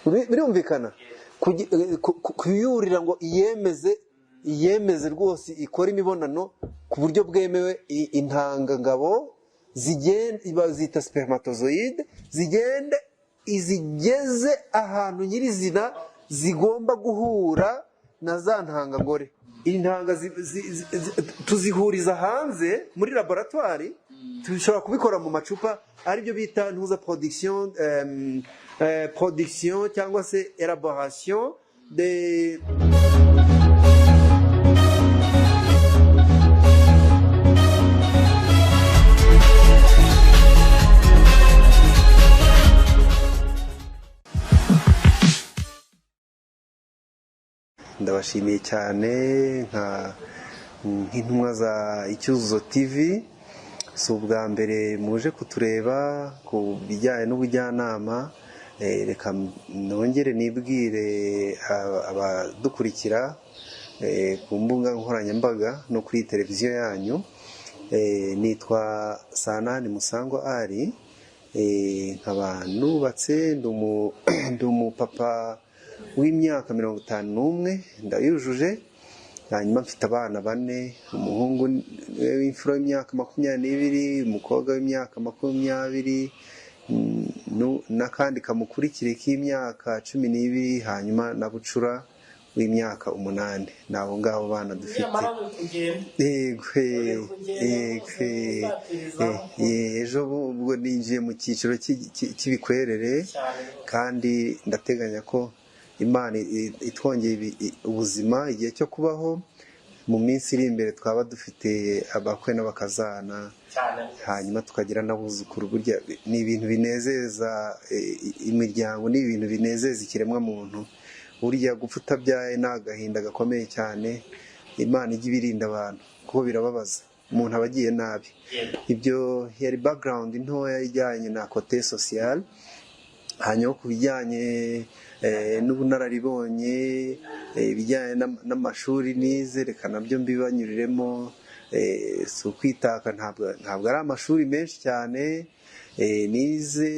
Birumvikana. Kuyurira ngo iyemeze rwose ikore imibonano ku buryo bwemewe, intangangabo zigenda bazita spermatozoide, zigende izigeze ahantu nyirizina zigomba guhura na za ntangangore. Intanga tuzihuriza hanze muri laboratoire, dushobora kubikora mu macupa, aribyo bita ntuza production cyangwa se élaboration de. Ndabashimiye cyane nk'intumwa za Icyuzuzo TV. Si ubwa mbere muje kutureba ku bijyanye n'ubujyanama. Reka nongere nibwire abadukurikira ku mbuga nkoranyambaga no kuri televiziyo yanyu. Nitwa Sanani Musangwa Ali, nkaba nubatse, ndi umupapa w'imyaka 51, ndayujuje. Hanyuma mfite abana bane: umuhungu w'imfura w'imyaka 22, umukobwa w'imyaka 20, n'akandi kamukurikire k'imyaka 12, hanyuma na bucura w'imyaka 8. Ni abo ngabo bana dufite. Yego, ejo ubwo ninjiye mu cyiciro cy'ibikwerere, kandi ndateganya ko Imana itwongeye ubuzima, igihe cyo kubaho, mu minsi iri imbere twaba dufite abakwe n'abakazana, hanyuma tukagira n'abuzukuru. Burya ni ibintu binezeza imiryango, ni ibintu binezeza ikiremwamuntu. Burya gupfa utabyaye ni agahinda gakomeye cyane. Imana ijya ibirinda abantu kuko birababaza, umuntu aba agiye nabi. Ibyo yari background ntoya ijyanye na côté social. Hanyuma ku bijyanye n'ubunararibonye, ibijyanye n'amashuri nize, reka nabyo mbibanyuriremo. Si ukwitaka, ntabwo ari amashuri menshi cyane nize.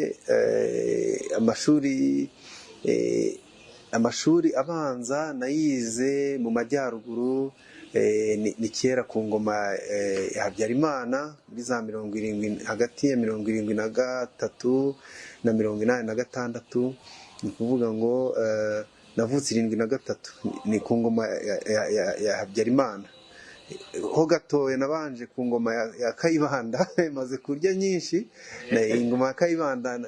Amashuri abanza nayize mu majyaruguru, ni kera ku ngoma ya Habyarimana, muri za 70, hagati ya 73 na 86. Ni ukuvuga ngo navutse 73, ni ku ngoma ya Habyarimana ho gatoya. Nabanje ku ngoma ya Kayibanda, maze kurya nyinshi. Ingoma ya Kayibanda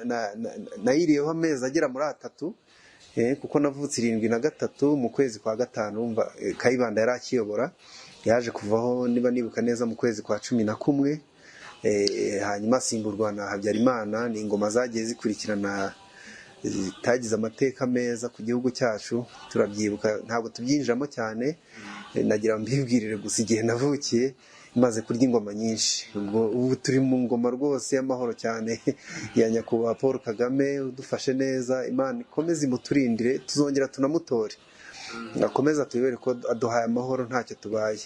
nayiriyeho amezi agera muri 3, kuko navutse 73 mu kwezi kwa 5. Urumva, Kayibanda yari akiyobora, yaje kuvaho, niba nibuka neza, mu kwezi kwa 11, hanyuma asimburwa na Habyarimana. Ni ingoma zagiye zikurikirana zitagize amateka meza ku gihugu cyacu, turabyibuka, ntabwo tubyinjiramo cyane. Nagira ngo mbibwirire gusa igihe navukiye, imaze kurya ingoma nyinshi. Ubwo ubu turi mu ngoma rwose y'amahoro cyane ya nyakubahwa Paul Kagame udufashe neza. Imana ikomeze imuturindire, tuzongera tunamutore, akomeze atuyobore ko aduhaye amahoro, ntacyo tubaye.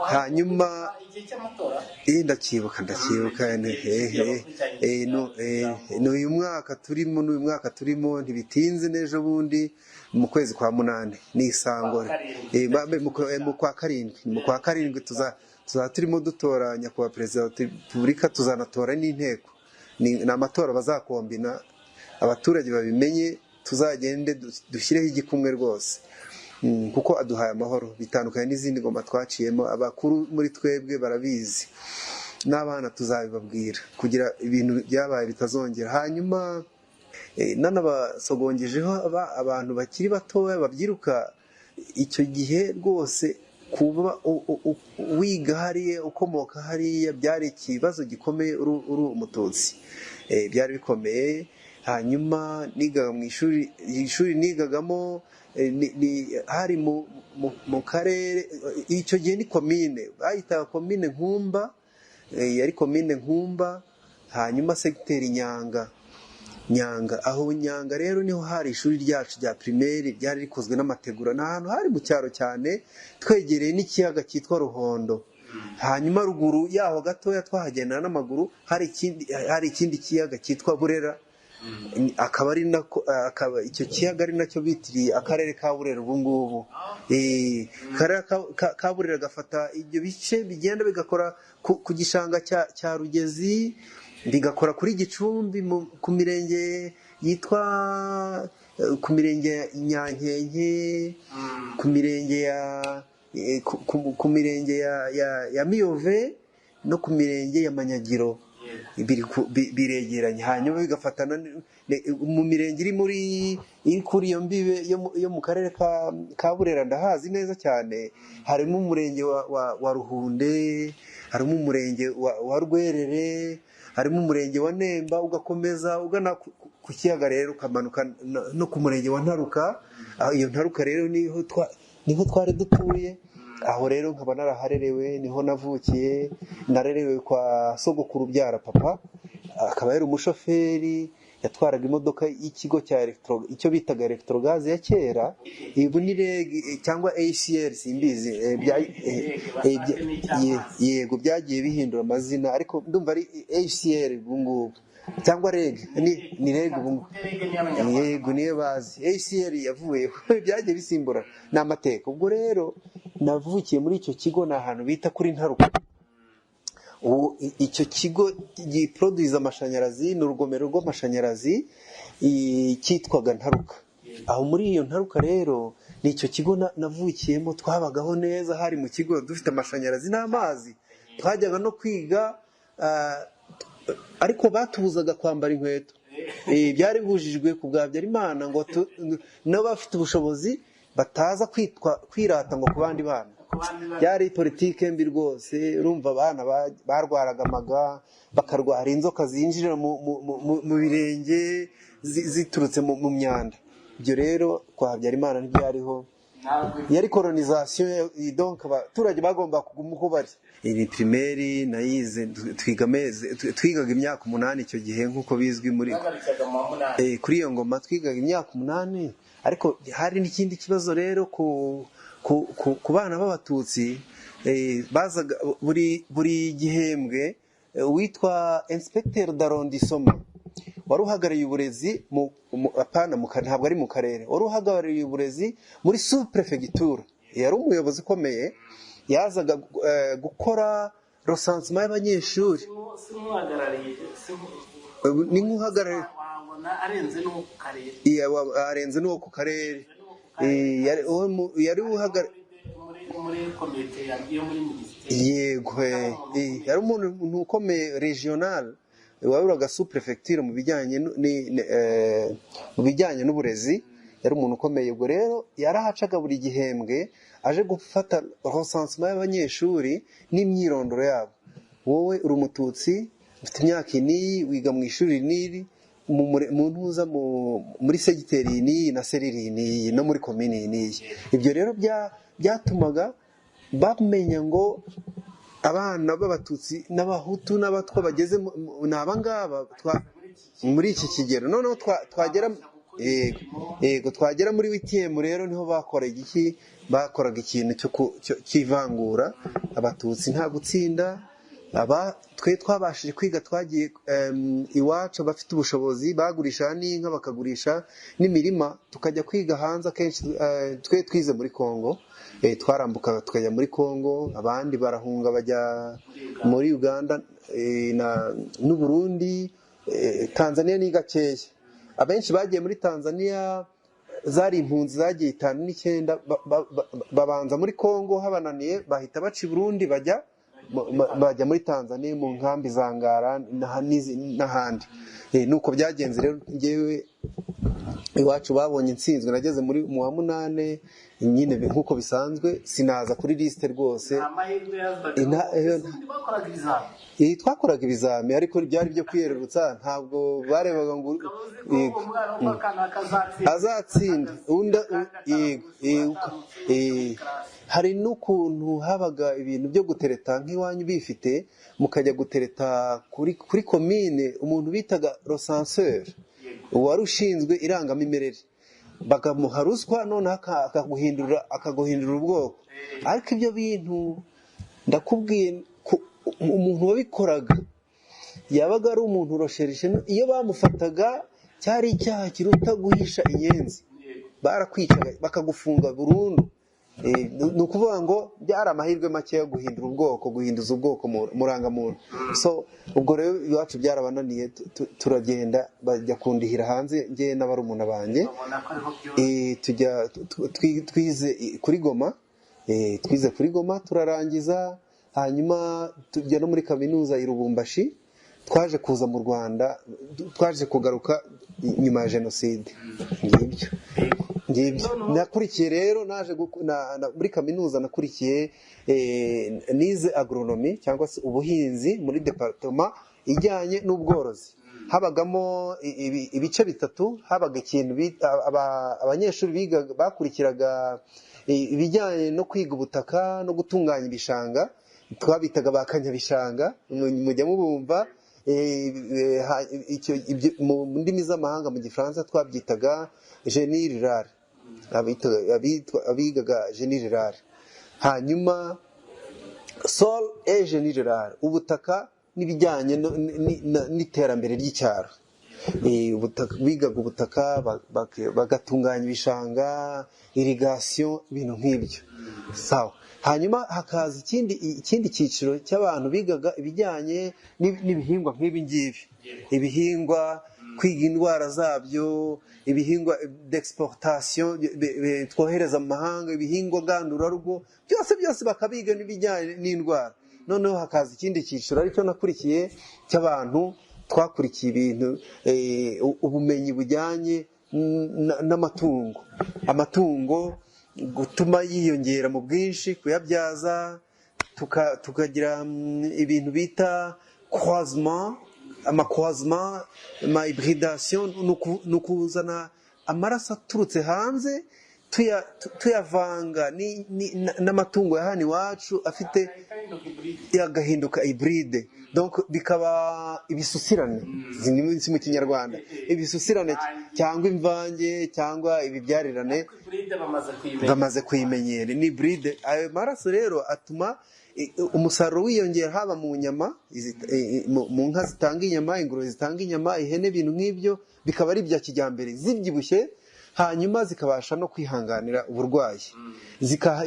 Hanyuma igihe cy'amatora? Ndacyibuka, ndacyibuka. Ni uyu mwaka turimo, ni uyu mwaka turimo, ntibitinze, n'ejo bundi mu kwezi kwa 8 ni isango. Mu kwa 7, mu kwa 7 tuzaba turimo dutora nyakubahwa perezida wa repubulika, tuzanatora n'inteko. Ni amatora bazakombina, abaturage babimenye, tuzagende dushyireho igikumwe rwose, kuko aduhaye amahoro, bitandukanye n'izindi ngoma twaciyemo. Abakuru muri twebwe barabizi, n'abana tuzabibabwira kugira ibintu byabaye bitazongera. Hanyuma nanabasogongejeho abantu bakiri batoya babyiruka icyo gihe, rwose kuba wiga hariya, ukomoka hariya, byari ikibazo gikomeye uri umututsi. Byari bikomeye. Hanyuma nigaga mu ishuri, ishuri nigagamo hari mu karere, icyo gihe ni komine, bayitaga komine Nkumba, yari komine Nkumba, hanyuma segiteri Nyanga. Nyanga, aho Nyanga rero niho hari ishuri ryacu rya primaire, ryari rikozwe n'amategura. Ni ahantu hari mu cyaro cyane, twegereye n'ikiyaga cyitwa Ruhondo. Hanyuma ruguru yaho gatoya, twahagendana n'amaguru, hari ikindi kiyaga cyitwa Burera. Akaba ari nako, akaba icyo kiyaga ari nacyo bitiriye akarere ka Burera ubu ngubu. Akarere ka Burera gafata ibyo bice bigenda bigakora ku gishanga cya Rugezi, bigakora kuri Gicumbi, ku mirenge yitwa ku mirenge ya Nyankenke, ku mirenge ya ku mirenge ya Miyove no ku mirenge ya Manyagiro. Biregeranye, hanyuma bigafatana mu mirenge iri muri iri kuri iyo mbibe yo mu karere ka Burera. Ndahazi neza cyane. Harimo umurenge wa Ruhunde, harimo umurenge wa Rwerere, harimo umurenge wa Nemba, ugakomeza ugana ku kiyaga rero, ukamanuka no ku murenge wa Ntaruka. Iyo Ntaruka rero niho twari dutuye. Aho rero nkaba naraharerewe, niho navukiye. Narerewe kwa sogokuru ubyara papa, akaba yari umushoferi, yatwaraga imodoka y'ikigo cya electro, icyo bitaga Electrogaz ya kera, ubu ni REG cyangwa ACL, simbizi. Yego, byagiye bihindura amazina, ariko ndumva ari ACL ubu ngubu cyangwa REG, ni REG ubu ngubu. Yego, niyo bazi. ACL yavuyeho, byagiye bisimbura, ni amateka. Ubwo rero navukiye muri icyo kigo, ni ahantu bita kuri Ntaruka. Ubu icyo kigo giproduza amashanyarazi, ni urugomero rw'amashanyarazi, cyitwaga Ntaruka. Aho muri iyo Ntaruka rero ni icyo kigo navukiyemo. Twabagaho neza, hari mu kigo dufite amashanyarazi n'amazi, twajyaga no kwiga, ariko batubuzaga kwambara inkweto. Byari bibujijwe ku bwa Habyarimana ngo n'abafite ubushobozi bataza kwitwa kwirata ngo ku bandi bana. Byari politike mbi rwose. Urumva abana barwaraga amaga, bakarwara inzoka zinjira mu birenge ziturutse mu myanda. Ibyo rero kwa Habyarimana ntibyariho, yari colonisation, donc abaturage bagomba kuguma uko bari. Iri primaire nayize, twiga amezi, twigaga imyaka 8 icyo gihe, nk'uko bizwi muri Bagarukiraga mu wa munani. Kuri iyo ngoma twigaga imyaka 8. Ariko hari n'ikindi kibazo rero ku bana b'Abatutsi. Bazaga buri gihembwe, uwitwa inspecteur d'arrondissement wari uhagarariye uburezi apana ntabwo ari mu karere, wari uhagarariye uburezi muri sous préfecture, yari umuyobozi ukomeye, yazaga gukora recensement y'abanyeshuri. Si nk'uhagarariye, si Ni nk'uhagarariye. Wabona arenze n'uwo ku karere. Iya, arenze n'uwo ku karere. Yari Muri komite yo muri minisiteri. Yego, yari umuntu ukomeye regional waburaga sous préfecture mu bijyanye mu bijyanye n'uburezi, yari umuntu ukomeye. Ubwo rero yarahacaga buri gihembwe aje gufata recensement y'abanyeshuri n'imyirondoro yabo: wowe uri Umututsi, ufite imyaka iyi, wiga mu ishuri n'iri, mu ntuza, muri segiteri iyi n'iyi na serire iyi n'iyi, no muri komini iyi n'iyi. Ibyo rero byatumaga bamenya ngo abana b'Abatutsi n'Abahutu n'Abatwa bageze ni abangaba muri iki kigero. Noneho twagera, yego, twagera muri huitième rero, niho bakoraga iki? Bakoraga ikintu cy'ivangura. Abatutsi nta gutsinda. Aba twe twabashije kwiga twagiye iwacu, abafite ubushobozi bagurisha n'inka, bakagurisha n'imirima, tukajya kwiga hanze. Akenshi twe twize muri Congo, twarambukaga tukajya muri Congo, abandi barahunga bajya muri Uganda n'u Burundi, Tanzania ni gakeya. Abenshi bagiye muri Tanzania zari impunzi zagiye 59, babanza muri Congo, habananiye bahita baca i Burundi bajya muri Tanzania mu nkambi za Ngara n'ahandi. Nuko byagenze rero. Ngewe iwacu babonye intsinzwe, nageze muri mu wa munane nyine nk'uko bisanzwe, sinaza kuri lisite rwose. Nta mahirwe yazaga. Ubundi bakoraga ibizami. Twakoraga ibizami, ariko byari byo kwiyerurutsa, ntabwo barebaga ngo Ukaba uzi ko umwana wo kwa kanaka azatsinda. Azatsinda undi yego, hari n'ukuntu habaga ibintu byo gutereta nk'iwanyu bifite, mukajya gutereta kuri komine umuntu bitaga recenseur, wari ushinzwe irangamimerere, bakamuha ruswa, noneho akaguhindura ubwoko. Ariko ibyo bintu ndakubwiye, umuntu wabikoraga yabaga ari umuntu urosherishe. Iyo bamufataga cyangwa Cyari icyaha kiruta guhisha inyenzi. Barakwicaga bakagufunga burundu. Ni ukuvuga ngo byari amahirwe make yo guhindura ubwoko, guhinduza ubwoko murangamuntu. So ubwo rero iwacu byarabananiye, turagenda, bajya kundihira hanze njye n'abarumuna banjye. Babona ko ariho byoroshye. Tujya twize kuri Goma, twize kuri Goma turarangiza, hanyuma tujya no muri kaminuza i Lubumbashi. Twaje kuza mu Rwanda, twaje kugaruka nyuma ya jenoside. Ngibyo ngibyo. Nakurikiye rero, naje muri kaminuza nakurikiye, nize agronomie cyangwa se ubuhinzi muri département ijyanye n'ubworozi. Habagamo ibice bitatu. Habaga ikintu abanyeshuri bigaga, bakurikiraga ibijyanye no kwiga ubutaka no gutunganya ibishanga, twabitaga ba kanyabishanga, mujya mubumva. Mu ndimi z'amahanga, mu Gifaransa twabyitaga génie rural, abigaga génie rural. Hanyuma sol et génie rural, ubutaka n'ibijyanye n'iterambere ry'icyaro. Bigaga ubutaka, bagatunganya ibishanga, irrigation, ibintu nk'ibyo. Sawa. Hanyuma hakaza ikindi cyiciro cy'abantu bigaga ibijyanye n'ibihingwa nk'ibi ngibi, ibihingwa, kwiga indwara zabyo, ibihingwa d'exportation twohereza mu mahanga, ibihingwa ngandurarugo, byose byose bakabiga n'ibijyanye n'indwara. Noneho hakaza ikindi cyiciro aricyo nakurikiye cy'abantu twakurikiye ibintu, ubumenyi bujyanye n'amatungo, amatungo gutuma yiyongera mu bwinshi, kuyabyaza, tukagira ibintu bita croisement, amacroisement, ama hybridation, ni ukuzana amaraso aturutse hanze tuyavanga n'amatungo ya hano iwacu afite, agahinduka hybride, donc bikaba ibisusirane, si mu Kinyarwanda ibisusirane cyangwa imvange cyangwa ibibyarirane. Hybride bamaze kuyimenya. Bamaze kuyimenyera, ni hybride. Ayo maraso rero atuma umusaruro wiyongera, haba mu nyama, mu nka zitanga inyama, ingurube zitanga inyama, ihene, ibintu nk'ibyo, bikaba ari ibya kijyambere, zibyibushye, hanyuma zikabasha no kwihanganira uburwayi,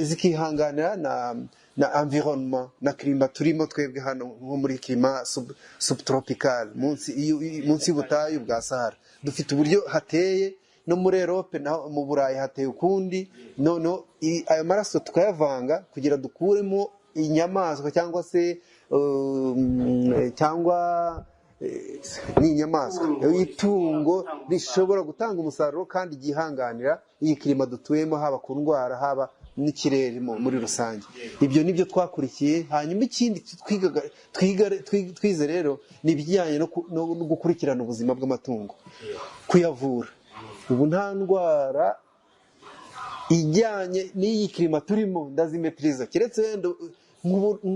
zikihanganira na environnement na climat turimo twebwe hano, nko muri climat subtropical, munsi y'ubutayu bwa Sahara. Dufite uburyo hateye, no muri Europe naho mu Burayi hateye ukundi. Noneho ayo maraso tukayavanga kugira dukuremo inyamaswa cyangwa se cyangwa ni inyamaswa, itungo rishobora gutanga umusaruro kandi ryihanganira iyi climat dutuyemo, haba ku ndwara, haba n'ikirere muri rusange. Ibyo nibyo twakurikiye. Hanyuma ikindi twigaga, twize rero ni ibijyanye no gukurikirana ubuzima bw'amatungo, kuyavura. Ubu nta ndwara ijyanye n'iyi climat turimo ndazimaîtriza, keretse wenda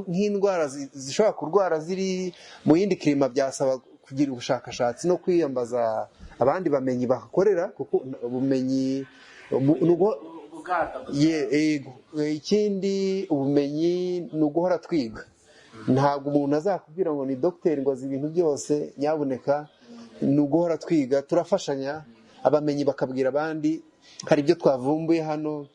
nk'indwara zishobora kurwara ziri mu yindi climat, byasaba kugira ubushakashatsi no kwiyambaza abandi bamenyi bahakorera, kuko ubumenyi Ubuganda. Yego. Ikindi, ubumenyi ni uguhora twiga. Ntabwo umuntu azakubwira ngo ni dogiteri ngo azi ibintu byose. Nyabuneka, ni uguhora twiga, turafashanya, abamenyi bakabwira abandi hari ibyo twavumbuye hano,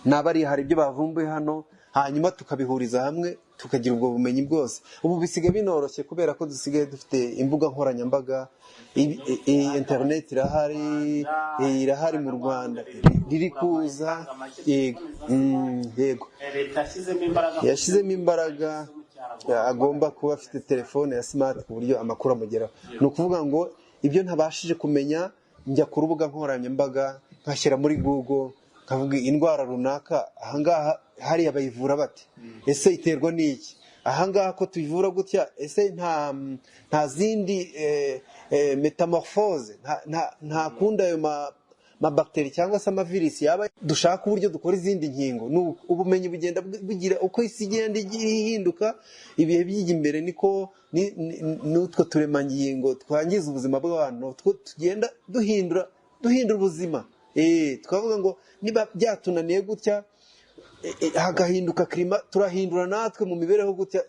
n'abari hari ibyo bavumbuye hano, hanyuma tukabihuriza hamwe tukagira ubwo bumenyi bwose. Ubu bisigaye binoroshye kubera ko dusigaye dufite imbuga nkoranyambaga, internet irahari, irahari mu Rwanda riri kuza. Yego. Yego. Leta yashyizemo imbaraga. Yashyizemo imbaraga, agomba kuba afite telefone ya smart ku buryo amakuru amugeraho. Ni ukuvuga ngo ibyo ntabashije kumenya, njya ku rubuga nkoranyambaga, nkashyira muri Google, nkavuga indwara runaka ahangaha hariya bayivura bate, ese iterwa n'iki, ahangaha ko tuyivura gutya, ese nta zindi métamorphose, nta kundi ayo mabagiteri cyangwa se amavirisi yaba dushaka uburyo dukora izindi nkingo. Ni ubumenyi bugenda bugira uko isi igenda ihinduka, ibihe bijya imbere, niko n'utwo turemangingo twangiza ubuzima bw'abantu two tugenda duhindura ubuzima. Twavuga ngo niba byatunaniye gutya, hagahinduka climat, turahindura natwe mu mibereho gutya.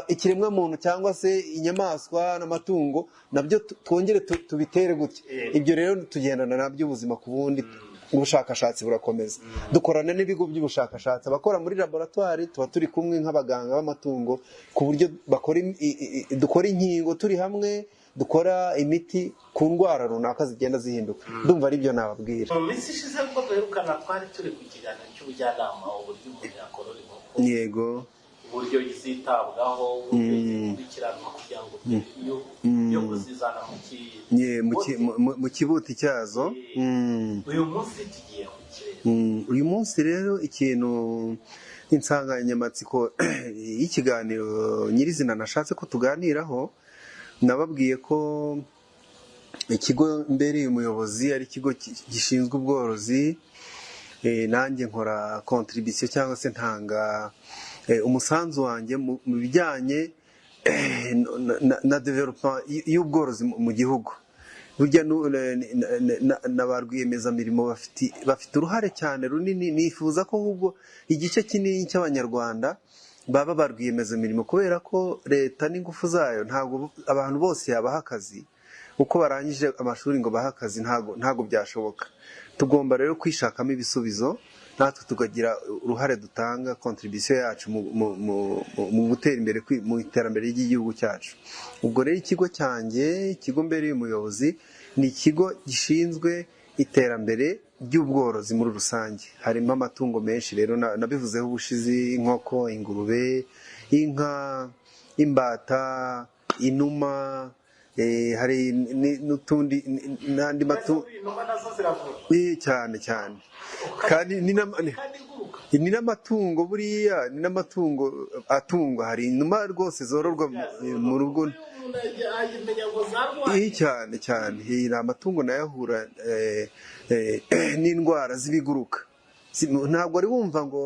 Ikiremwa muntu cyangwa se inyamaswa n'amatungo nabyo twongere tubitere gutya. Ibyo rero tugendana nabyo ubuzima ku bundi. Ubushakashatsi burakomeza, dukorana n'ibigo by'ubushakashatsi, abakora muri laboratwari tuba turi kumwe nk'abaganga b'amatungo, ku buryo bakora dukora inkingo turi hamwe, dukora imiti ku ndwara runaka zigenda zihinduka. Ndumva ari byo nababwira. Mu minsi ishize ubwo duherukana, twari turi ku kiganiro cy'ubujyanama, uburyo umuntu yakorora inkoko, uburyo zitabwaho, uburyo zikurikiranwa kugira ngo mbere yo kuzizana mu Ye, mu kibuti cyazo. Uyu munsi tugiye ku kirere. Uyu munsi rero, ikintu insanganyamatsiko y'ikiganiro nyirizina nashatse ko tuganiraho, nababwiye ko ikigo mbereye umuyobozi ari ikigo gishinzwe ubworozi. Nanjye nkora contribution cyangwa se ntanga umusanzu wanjye mu bijyanye na development y'ubworozi mu gihugu. Burya na ba rwiyemezamirimo bafite uruhare cyane runini. Nifuza ko ahubwo igice kinini cy'Abanyarwanda baba ba rwiyemezamirimo, kubera ko leta n'ingufu zayo ntabwo abantu bose yabaha akazi uko barangije amashuri ngo bahe akazi, ntabwo byashoboka. Tugomba rero kwishakamo ibisubizo, natwe tukagira uruhare dutanga, contribution yacu mu gutera imbere mu iterambere ry'igihugu cyacu. Ubwo rero ikigo cyanjye, ikigo mbereye umuyobozi, ni ikigo gishinzwe iterambere ry'ubworozi muri rusange. Harimo amatungo menshi rero, nabivuzeho ubushize: inkoko, ingurube, inka, imbata, inuma, hari n'utundi n'andi matungo. Inuma nazo ziravurwa? Cyane cyane, kandi ni Kandi iguruka. Ni n'amatungo, buriya ni n'amatungo atungwa. Hari inuma rwose zororwa mu rugo. Umuntu amenya ngo zarwaye. Cyane cyane. Ni amatungo nayo ahura n'indwara z'ibiguruka. Ntabwo wari wumva ngo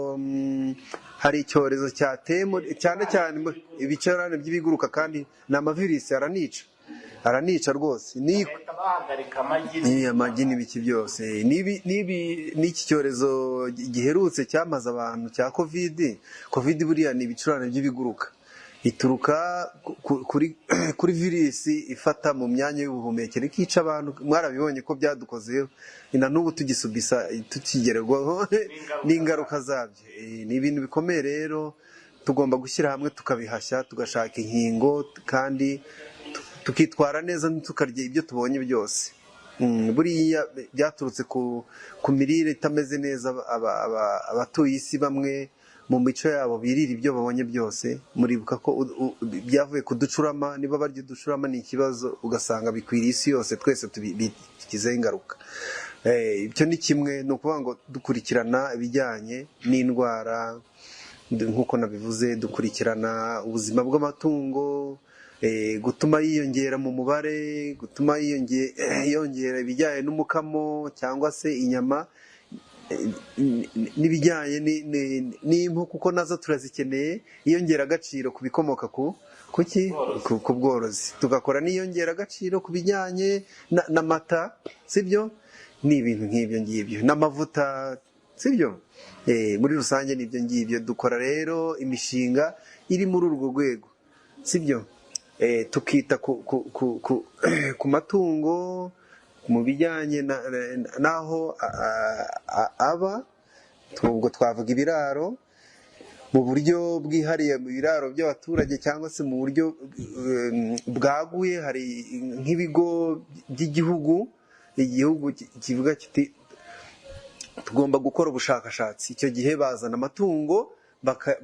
hari icyorezo cyateye cyane cyane ibicurane by'ibiguruka, kandi ni amavirisi, aranica, aranica rwose. Ni Bahita bahagarika amagi. Ni amagi n'ibiki byose. N'iki cyorezo giherutse cyamaze abantu cya COVID, COVID buriya ni ibicurane by'ibiguruka, ituruka kuri virisi ifata mu myanya y'ubuhumekero ikica abantu. Mwarabibonye ko byadukozeho, na n'ubu tugisubisa, tukigerwaho n'ingaruka zabyo. Ni ibintu bikomeye rero, tugomba gushyira hamwe tukabihashya, tugashaka inkingo, kandi tukitwara neza, ntitukarye ibyo tubonye byose. Buriya byaturutse ku mirire itameze neza. Abatuye isi bamwe mu mico yabo birira ibyo babonye byose. Muribuka ko byavuye ku ducurama. Niba barya uducurama ni ikibazo, ugasanga bikwiriye isi yose, twese tubigizeho ingaruka. Ibyo ni kimwe. Ni ukuvuga ngo dukurikirana ibijyanye n'indwara nk'uko nabivuze, dukurikirana ubuzima bw'amatungo, gutuma yiyongera mu mubare, gutuma yongera ibijyanye n'umukamo cyangwa se inyama, n'ibijyanye n'impu, kuko nazo turazikeneye, iyongeragaciro ku bikomoka ku kuki ku bworozi, tugakora n'iyongeragaciro ku bijyanye n'amata, sibyo? Ni ibintu nk'ibyo ngibyo, n'amavuta, sibyo? Muri rusange ni ibyo ngibyo dukora. Rero imishinga iri muri urwo rwego, sibyo? Tukita ku matungo mu bijyanye n'aho aba, ubwo twavuga ibiraro mu buryo bwihariye, mu biraro by'abaturage cyangwa se mu buryo bwaguye. Hari nk'ibigo by'igihugu, igihugu kivuga kiti tugomba gukora ubushakashatsi. Icyo gihe bazana amatungo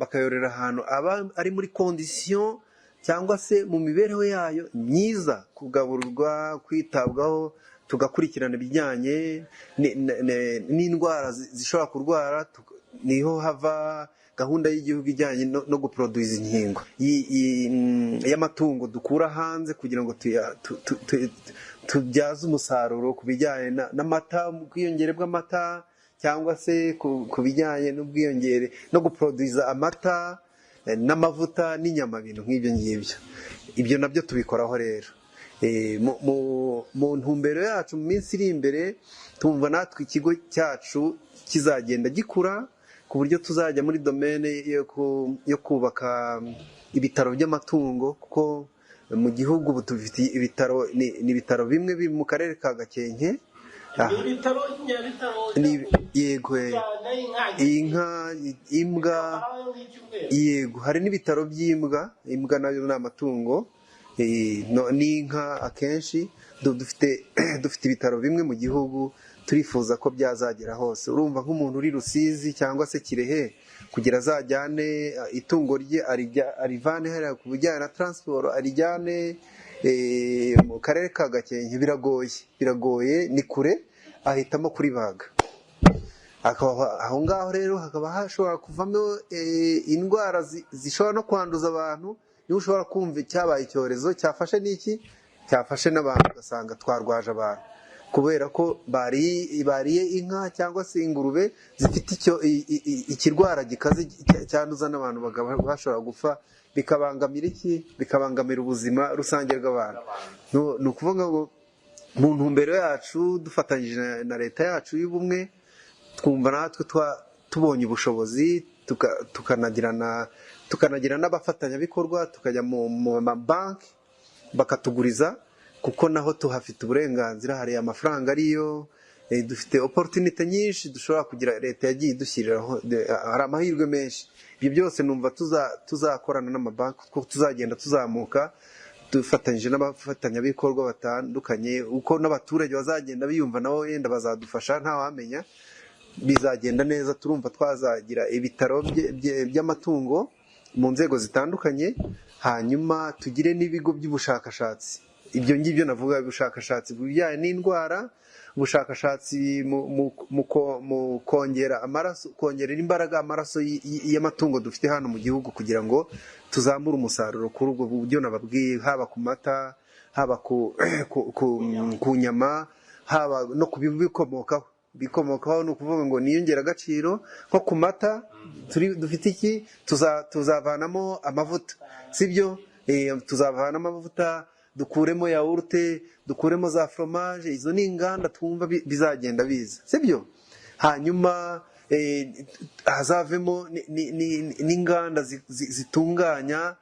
bakayorera ahantu aba ari muri condition cyangwa se mu mibereho yayo myiza, kugaburirwa, kwitabwaho, tugakurikirana ibijyanye n'indwara zishobora kurwara. Niho hava gahunda y'igihugu ijyanye no guproduza inkingo y'amatungo dukura hanze kugira ngo tubyaze umusaruro ku bijyanye n'amata, ubwiyongere bw'amata, cyangwa se ku bijyanye n'ubwiyongere no guproduza amata, n'amavuta n'inyama, ibintu nk'ibyo ngibyo. Ibyo nabyo tubikoraho rero. Mu ntumbero yacu mu minsi iri imbere, tumva natwe ikigo cyacu kizagenda gikura. ku buryo tuzajya muri domaine yo kubaka ibitaro by'amatungo, kuko mu gihugu ubu dufite ibitaro, ni ibitaro bimwe biri mu karere ka Gakenke. Ni ibitaro nyabitaro? Yego, cyane inka? Inka, imbwa. Bamarayo nk'icyumweru. Yego, hari n'ibitaro by'imbwa. Imbwa nayo ni amatungo, n'inka akenshi dufite ibitaro bimwe mu gihugu, turifuza ko byazagera hose. Urumva nk'umuntu uri Rusizi cyangwa se Kirehe, kugira azajyane itungo rye, arivane hariya ku bijyanye na transport, arijyane mu karere ka Gakenke, biragoye, biragoye, ni kure, ahitamo kuribaga. Akaba aho ngaho rero hakaba hashobora kuvamo indwara zishobora no kwanduza abantu. Niba ushobora kumva cyabaye icyorezo cyafashe n'iki, cyafashe n'abantu, ugasanga twarwaje abantu kubera ko bariye inka cyangwa se ingurube zifite icyo ikirwara gikaze cyanduza n'abantu, bakaba bashobora gupfa, bikabangamira iki? Bikabangamira ubuzima rusange bw'abantu. Ni ukuvuga ngo mu ntumbero yacu, dufatanyije na leta yacu y'ubumwe, twumva natwe tubonye ubushobozi, tukanagira n'abafatanyabikorwa, tukajya mu mabanki bakatuguriza, kuko naho tuhafite uburenganzira, hari amafaranga ariyo, dufite opportunity nyinshi dushobora kugira. Leta yagiye idushyiriraho, hari amahirwe menshi. Ibyo byose numva tuzakorana n'amabanki, kuko tuzagenda tuzamuka dufatanyije n'abafatanyabikorwa batandukanye, uko n'abaturage bazagenda biyumva nabo yenda bazadufasha, ntawamenya, bizagenda neza. Turumva twazagira ibitaro by'amatungo mu nzego zitandukanye, hanyuma tugire n'ibigo by'ubushakashatsi. Ibyo ngibyo navuga, ubushakashatsi ku bijyanye n'indwara, ubushakashatsi mu kongera amaraso, kongerera imbaraga amaraso y'amatungo dufite hano mu gihugu, kugira ngo tuzamure umusaruro kuri ubwo buryo nababwiye, haba ku mata, haba ku nyama, haba no ku bikomokaho. Bikomokaho ni ukuvuga ngo ni inyongeragaciro. Nko ku mata dufite iki? Tuzavanamo amavuta, sibyo? Tuzavanamo amavuta, dukuremo yawurute, dukuremo za fromage. Izo ni inganda twumva bizagenda biza, sibyo? Hanyuma hazavemo n'inganda zitunganya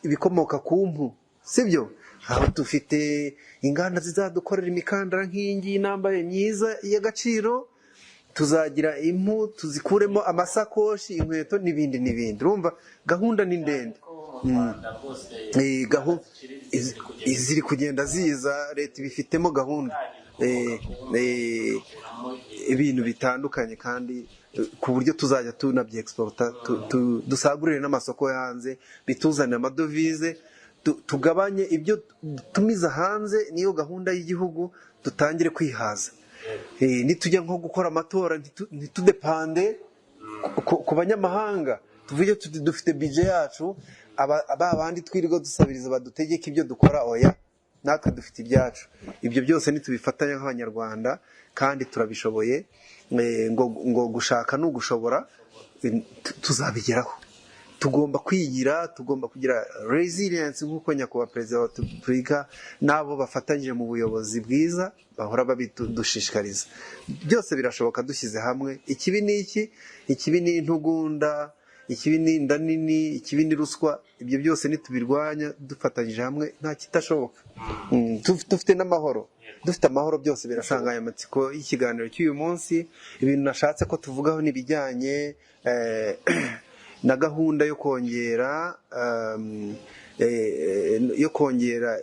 ibikomoka ku mpu, sibyo? Aho dufite inganda zizadukorera imikandara nk'iyi ngiyi nambaye myiza y'agaciro. Tuzagira impu tuzikuremo amasakoshi, inkweto n'ibindi n'ibindi. Urumva gahunda ni ndende. Ko mu Rwanda rwose ziciriritse ziri kugenda ziri kugenda ziza, leta ibifitemo gahunda. Ibintu bitandukanye kandi ku buryo tuzajya tunabye-exporta, dusagurire n'amasoko yo hanze, bituzanire amadovize, tugabanye ibyo dutumiza hanze. Niyo gahunda y'igihugu, dutangire kwihaza. Nitujya nko gukora amatora, ntitudepande ku banyamahanga, tuvuge tuti dufite budget yacu, ba bandi twirirwa dusabiriza badutegeka ibyo dukora, oya, natwe dufite ibyacu. Ibyo byose nitubifatanya nk'Abanyarwanda, kandi turabishoboye, ngo gushaka ni ugushobora, tuzabigeraho. Tugomba kwigira, tugomba kugira resilience nk'uko Nyakubahwa Perezida wa Repubulika n'abo bafatanyije mu buyobozi bwiza bahora babidushishikariza. Byose birashoboka dushyize hamwe. Ikibi ni iki? Ikibi ni intugunda, ikibi ni inda nini, ikibi ni ruswa. Ibyo byose nitubirwanya dufatanyije hamwe, nta kitashoboka. Dufite n'amahoro, dufite amahoro byose birasanganya. Amatsiko y'ikiganiro cy'uyu munsi, ibintu nashatse ko tuvugaho ni ibijyanye na gahunda yo kongera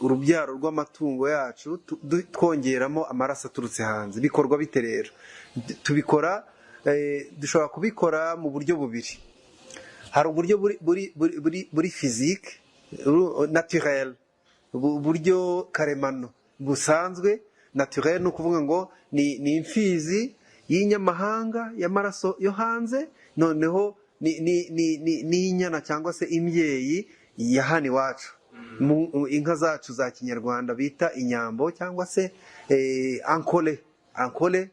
urubyaro rw'amatungo yacu, twongeramo amaraso aturutse hanze. Bikorwa bite rero? Tubikora, dushobora kubikora mu buryo bubiri. Hari uburyo buri physique, naturel, uburyo karemano busanzwe. Naturel ni ukuvuga ngo ni imfizi y'inyamahanga, y'amaraso yo hanze, noneho ni inyana cyangwa se imbyeyi ya hano iwacu, inka zacu za kinyarwanda bita inyambo cyangwa se ankole. Ankole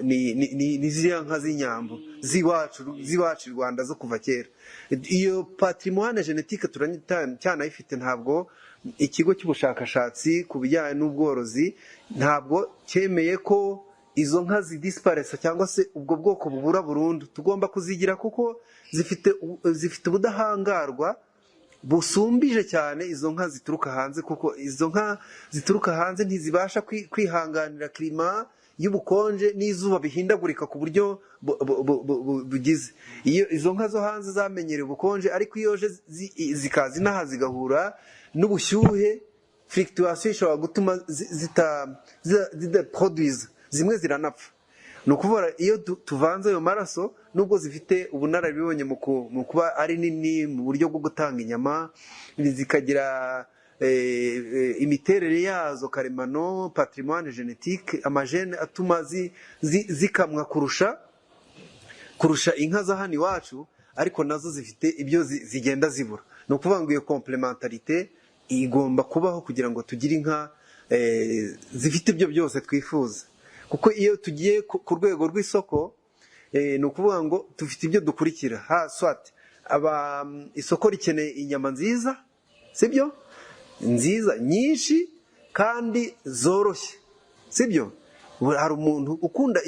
ni ziriya nka z'inyambo z'iwacu i Rwanda zo kuva kera. Iyo patrimoine génétique turacyanayifite. Ntabwo ikigo cy'ubushakashatsi ku bijyanye n'ubworozi ntabwo cyemeye ko izo nka zidisiparesa cyangwa se ubwo bwoko bubura burundu. Tugomba kuzigira kuko zifite ubudahangarwa busumbije cyane izo nka zituruka hanze, kuko izo nka zituruka hanze ntizibasha kwihanganira climat y'ubukonje n'izuba bihindagurika ku buryo bugize. Iyo izo nka zo hanze zamenyereye ubukonje, ariko iyo zikaza inaha zigahura n'ubushyuhe, fluctuation ishobora gutuma zidaproduiza, zimwe ziranapfa. Ni ukuvuga iyo tuvanze ayo maraso, nubwo zifite ubunararibonye mu kuba ari nini mu buryo bwo gutanga inyama, zikagira imiterere yazo karemano, patrimoine génétique, amagènes atuma zikamwa kurusha inka za hano iwacu, ariko nazo zifite ibyo zigenda zibura. Ni ukuvuga ngo iyo complémentarité igomba kubaho kugira ngo tugire inka zifite ibyo byose twifuza. Kuko iyo tugiye ku rwego rw'isoko, ni ukuvuga ngo dufite ibyo dukurikira. Ha swat aba isoko rikeneye inyama nziza, sibyo? Nziza, nyinshi kandi zoroshye, sibyo? Hari umuntu ukunda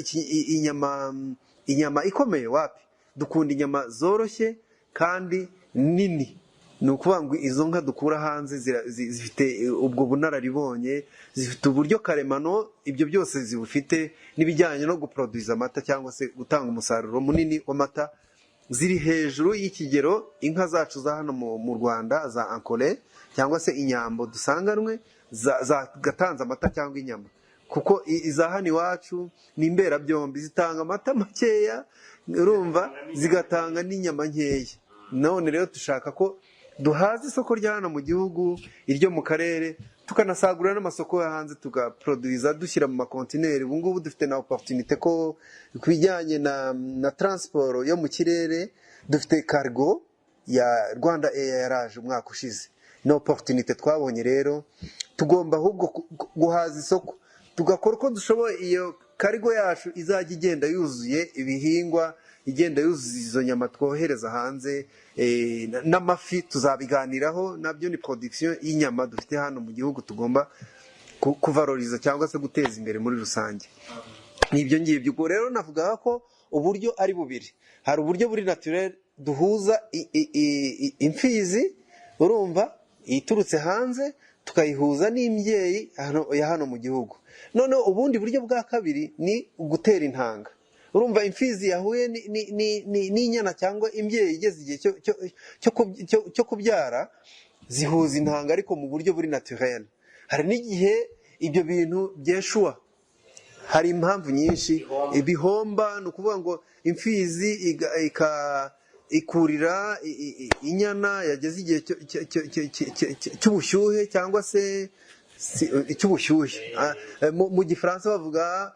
inyama ikomeye? Wapi, dukunda inyama zoroshye kandi nini. Ni ukuvuga ngo izo nka dukura hanze zifite ubwo bunararibonye, zifite uburyo karemano ibyo byose zibufite, n'ibijyanye no guproduza amata cyangwa se gutanga umusaruro munini w'amata, ziri hejuru y'ikigero inka zacu za hano mu Rwanda za Ankole cyangwa se inyambo dusanganwe zagatanze amata cyangwa inyama. Kuko iza hano iwacu ni imberabyombi, zitanga amata makeya, urumva, zigatanga n'inyama nkeya. None rero dushaka ko duhaza isoko rya hano mu gihugu, iryo mu karere, tukanasagurira n'amasoko yo hanze, tugaproduiza dushyira mu makontineri. Ubu ngubu dufite na opportunité ko ku bijyanye na transport yo mu kirere, dufite cargo ya Rwanda Air yaraje umwaka ushize. Ni opportunité twabonye rero, tugomba ahubwo guhaza isoko, tugakora uko dushoboye iyo cargo yacu izajya igenda yuzuye ibihingwa, igenda yuzuye izo nyama twohereza hanze, n'amafi tuzabiganiraho nabyo. Ni production y'inyama dufite hano mu gihugu tugomba kuvaloriza cyangwa se guteza imbere muri rusange. Ni ibyo ngibyo. Ubwo rero navugaga ko uburyo ari bubiri: hari uburyo buri naturel, duhuza imfizi, urumva, iturutse hanze, tukayihuza n'imbyeyi ya hano mu gihugu. Noneho ubundi buryo bwa kabiri ni ugutera intanga. Urumva, imfizi yahuye n'inyana cyangwa imbyeyi igeze igihe cyo kubyara, zihuza intanga, ariko mu buryo buri naturel. Hari n'igihe ibyo bintu byeshuwa, hari impamvu nyinshi ibihomba. Ni ukuvuga ngo imfizi ikurira inyana yageze igihe cy'ubushyuhe cyangwa se cy'ubushyuhe. Mu Gifaransa bavuga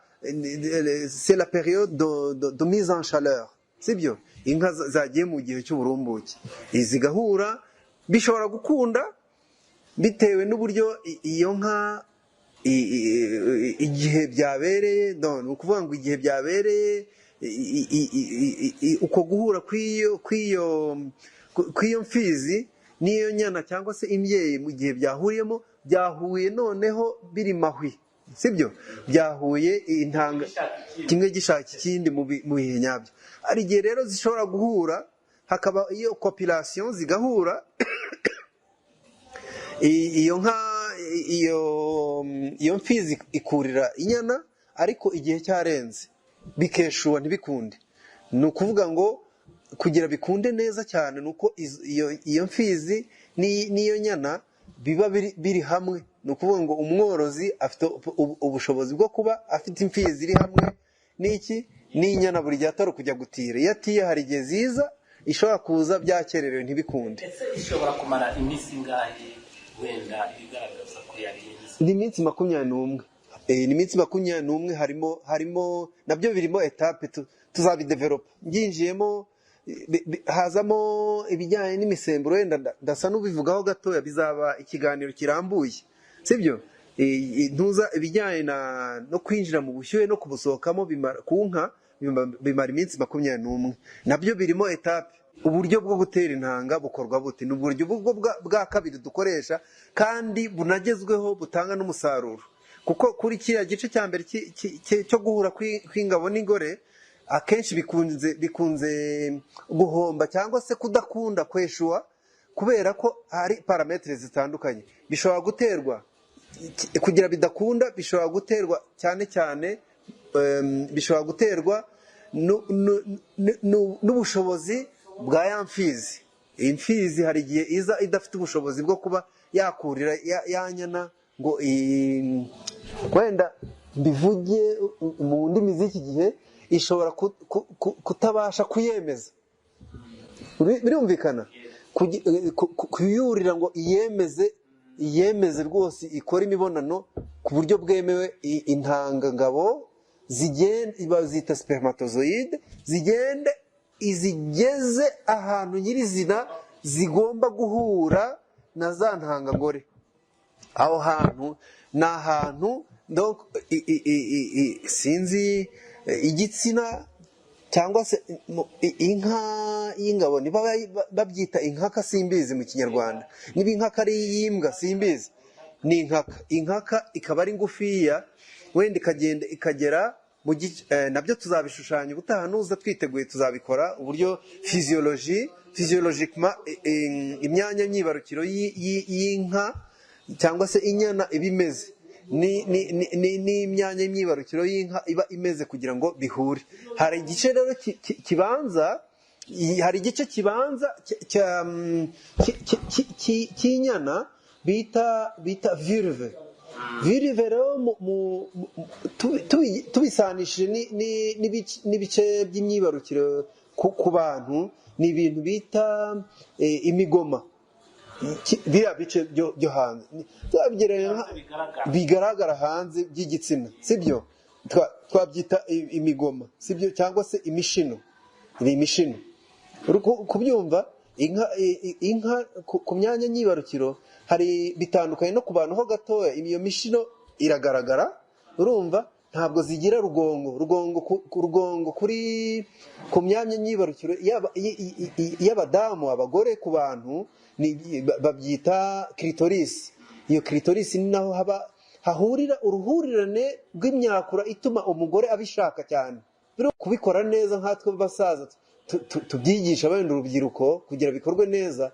c'est la période de mise en chaleur, sibyo? Inka zagiye mu gihe cy'uburumbuke zigahura, bishobora gukunda bitewe n'uburyo iyo nka igihe byabereye. No, ni ukuvuga ngo igihe byabereye, uko guhura kw'iyo mfizi n'iyo nyana cyangwa se imbyeyi, mu gihe byahuriyemo, byahuye noneho biri mahwi, sibyo? Byahuye intanga kimwe gishaka ikindi mu bihe nyabyo. Hari igihe rero zishobora guhura, hakaba iyo copulation, zigahura, iyo nka iyo mfizi ikurira inyana, ariko igihe cyarenze, bikeshuwa, ntibikunde. Ni ukuvuga ngo kugira bikunde neza cyane ni uko iyo mfizi n'iyo nyana biba biri hamwe. Ni ukuvuga ngo umworozi afite ubushobozi bwo kuba afite imfizi iri hamwe n'iki n'inyana buri gihe, atari ukujya gutira. Iyo atiye, hari igihe ziza, ishobora kuza byakererewe, ntibikunde. Ese ishobora kumara iminsi ingahe wenda igaragaza ko yarinze? Ni iminsi 21. Ni iminsi 21. Harimo nabyo birimo étapes, tuzabidevelopa nginjiyemo, hazamo ibijyanye n'imisemburo. Wenda ndasa n'ubivugaho gatoya, bizaba ikiganiro kirambuye, sibyo? Ntuza ibijyanye no kwinjira mu bushyuhe no kubusohokamo ku nka bimara iminsi 21. Nabyo birimo étapes. Uburyo bwo gutera intanga bukorwa bute? Ni uburyo bwo bwa kabiri dukoresha kandi bunagezweho, butanga n'umusaruro. Kuko kuri kiriya gice cya mbere cyo guhura kw'ingabo n'ingore, akenshi bikunze guhomba cyangwa se kudakunda, kweshuwa, kubera ko hari paramètres zitandukanye bishobora guterwa. Kugira bidakunda bishobora guterwa cyane cyane, bishobora guterwa n'ubushobozi bwa ya mfizi. Imfizi hari igihe iza idafite ubushobozi bwo kuba yakurira ya nyana ngo wenda mbivuge mu ndimi z'iki gihe, ishobora kutabasha kuyemeza. Birumvikana. Kuyurira ngo iyemeze rwose, ikore imibonano ku buryo bwemewe, intangangabo zigenda, bazita spermatozoïde, zigende izigeze ahantu nyirizina zigomba guhura na za ntangangore. Aho hantu ni ahantu, donc, sinzi, igitsina cyangwa se inka y'ingabo, niba babyita inkaka, simbizi mu Kinyarwanda, niba inkaka ari iy'imbwa, simbizi, ni inkaka. Inkaka ikaba ari ngufiya, wenda ikagenda ikagera mu gice, nabyo tuzabishushanya ubutaha nuza twiteguye, tuzabikora uburyo physiologiquement imyanya myibarukiro y'inka cyangwa se inyana iba imeze, n'imyanya y'imyibarukiro y'inka iba imeze kugira ngo bihure. Hari igice rero kibanza, hari igice kibanza cy'inyana bita vulve. Vulve rero tubisanishije n'ibice by'imyibarukiro ku bantu, ni ibintu bita imigoma. Biriya bice byo hanze twabigereranya bigaragara. Bigaragara hanze by'igitsina, sibyo? Twabyita imigoma, sibyo? Cyangwa se imishino, ni imishino. Uri kubyumva? Inka, inka ku myanya nyibarukiro hari bitandukanye no ku bantu ho gatoya. Iyo mishino iragaragara, urumva ntabwo zigira rugongo. Rugongo ku rugongo kuri ku myanya nyibarukiro y'abadamu, abagore, ku bantu babyita clitoris. Iyo clitoris ni naho haba hahurira uruhurirane rw'imyakura ituma umugore abishaka cyane. Rero kubikora neza, nkatwe basaza tubyigisha wenda urubyiruko kugira bikorwe neza,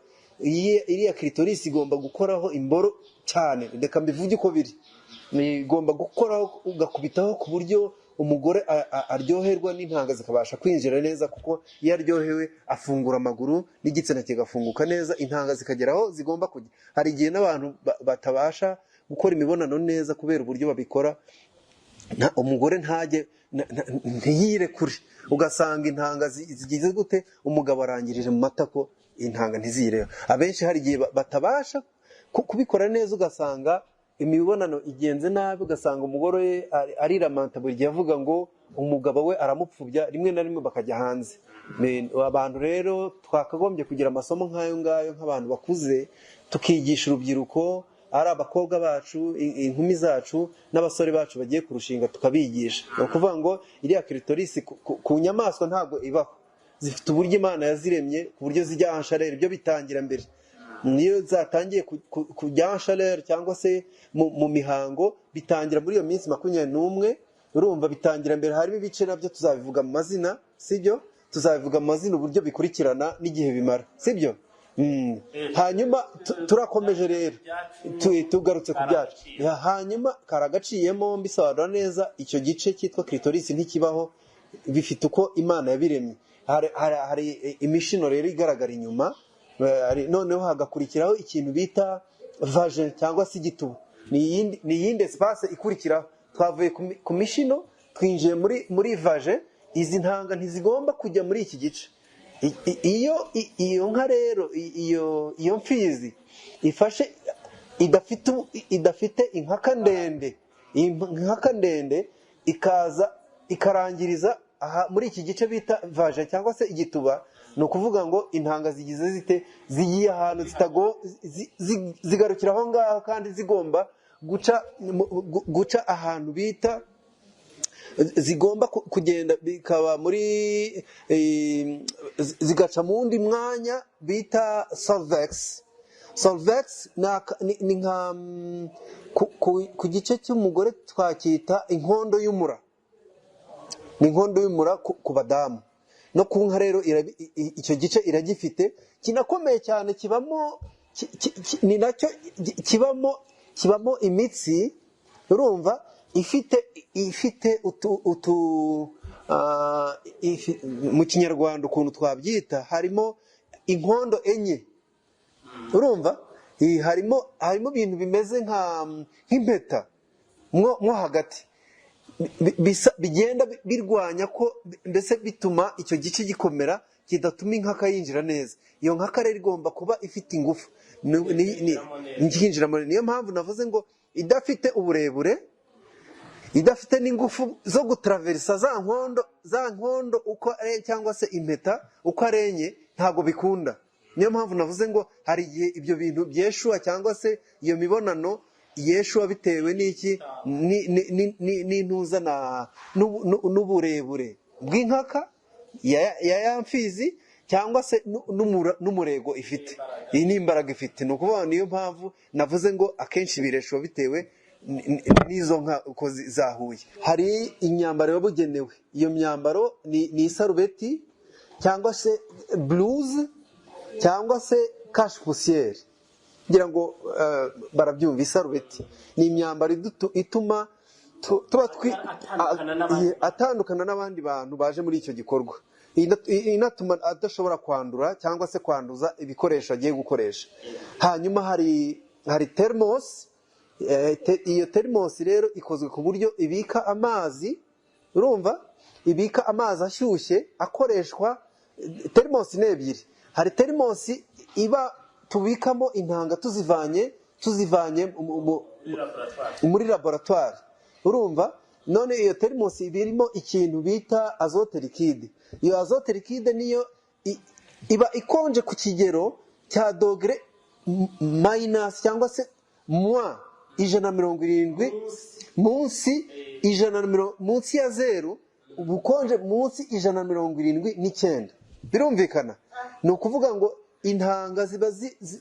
iriya clitoris igomba gukoraho imboro cyane. Reka mbivuge uko biri: igomba gukoraho, ugakubitaho ku buryo umugore aryoherwa n'intanga zikabasha kwinjira neza, kuko iyo aryohewe afungura amaguru n'igitsina kigafunguka neza, intanga zikagera aho zigomba kujya. Hari igihe n'abantu batabasha gukora imibonano neza kubera uburyo babikora, umugore ntajye ntiyirekure, ugasanga intanga zigize gute, umugabo arangirije mu matako, intanga ntizireba. Abenshi hari igihe batabasha kubikora neza, ugasanga imibonano igenze nabi, ugasanga umugore we ariramanta buri gihe avuga ngo umugabo we aramupfubya, rimwe na rimwe bakajya hanze. Abantu rero twakagombye kugira amasomo nk'ayo ngayo nk'abantu bakuze, tukigisha urubyiruko, ari abakobwa bacu, inkumi zacu n'abasore bacu bagiye kurushinga, tukabigisha. Ni ukuvuga ngo iriya clitoris ku nyamaswa ntabwo ibaho. Zifite uburyo Imana yaziremye ku buryo zijya en chaleur. Ibyo bitangira mbere. Niyo zatangiye kujya en chaleur cyangwa se mu mihango, bitangira muri iyo minsi 21. Urumva bitangira mbere, harimo ibice, nabyo tuzabivuga mu mazina, sibyo? Tuzabivuga mu mazina, uburyo bikurikirana n'igihe bimara, sibyo? Hanyuma turakomeje rero, tugarutse ku byacu. Karagaciyemo. Hanyuma karagaciyemo, mbisobanura neza. Icyo gice cyitwa clitoris ntikibaho, bifite uko Imana yabiremye. Hari imishino rero igaragara inyuma, noneho hagakurikiraho ikintu bita vagin cyangwa se igituba. Ni iyindi espace ikurikiraho. Twavuye ku mishino, twinjiye muri vagin. Izi ntanga ntizigomba kujya muri iki gice. Iyo nka rero, iyo mfizi ifashe idafite inkaka ndende, iyi nkaka ndende ikaza ikarangiriza aha muri iki gice bita vagin cyangwa se igituba, ni ukuvuga ngo intanga zigize zite? Zigiye ahantu zigarukira aho ngaho, kandi zigomba guca ahantu bita zigomba kugenda, bikaba muri zigaca mu wundi mwanya bita cervix. Cervix ni nka ku gice cy'umugore twacyita inkondo y'umura. Ni inkondo y'umura ku badamu no ku nka. Rero icyo gice iragifite, kinakomeye cyane, kibamo ni nacyo kibamo imitsi, urumva, ifite utu mu Kinyarwanda ukuntu twabyita, harimo inkondo enye, urumva. Harimo ibintu bimeze nk'impeta mwo hagati, bigenda birwanya ko mbese bituma icyo gice gikomera, kidatuma inkaka yinjira neza. Iyo nkaka rero igomba kuba ifite ingufu. Yinjiramo neza. Niyo mpamvu navuze ngo idafite uburebure, idafite n'ingufu zo gutaraverisa za nkondo uko ari, cyangwa se impeta uko ari enye, ntabwo bikunda. Niyo mpamvu navuze ngo hari igihe ibyo bintu byeshuwa, cyangwa se iyo mibonano yeshuwa, bitewe n'iki? N'intuza n'uburebure bw'inkaka ya mfizi, cyangwa se n'umurego ifite. Iyi ni imbaraga ifite. Ni ukuvuga, niyo mpamvu navuze ngo akenshi bireshuwa bitewe n'izo nka uko zahuye. Hari imyambaro yabugenewe. Iyo myambaro ni isarubeti, cyangwa se blouse, cyangwa se cache-poussière, ngira ngo barabyumva. Isarubeti ni imyambaro ituma tuba Atandukana n'abandi. Atandukana n'abandi bantu baje muri icyo gikorwa, inatuma adashobora kwandura cyangwa se kwanduza ibikoresho agiye gukoresha. Hanyuma hari thermos. Iyo thermos rero ikozwe ku buryo ibika amazi, urumva, ibika amazi ashyushye akoreshwa. Thermos ni ebyiri. Hari thermos iba tubikamo intanga tuzivanye muri laboratoire. Muri laboratoire, urumva. None iyo thermos iba irimo ikintu bita azote liquide. Iyo azote liquide niyo iba ikonje ku kigero cya dogere minus, cyangwa se moins 170, munsi munsi ya zeru, ubukonje munsi 179. Birumvikana, ni ukuvuga ngo intanga ziba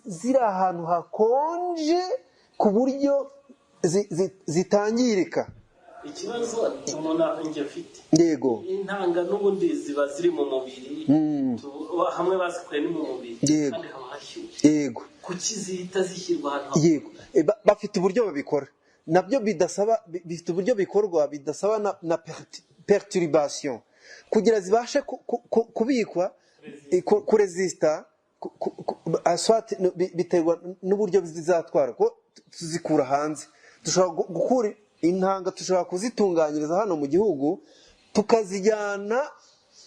ziri ahantu hakonje ku buryo zitangirika. Ikibazo umuntu njye afite, intanga n'ubundi ziba ziri mu mubiri, hamwe bazikuye ni mu mubiri, kandi haba hashyushye. Kuki zihita zishyirwa ahantu? Yego. Bafite uburyo babikora nabyo bidasaba, bifite uburyo bikorwa bidasaba na perturbation kugira zibashe kubikwa, kuresista soit biterwa n'uburyo zizatwara, ko tuzikura hanze. Dushobora gukura intanga, dushobora kuzitunganyiriza hano mu gihugu, tukazijyana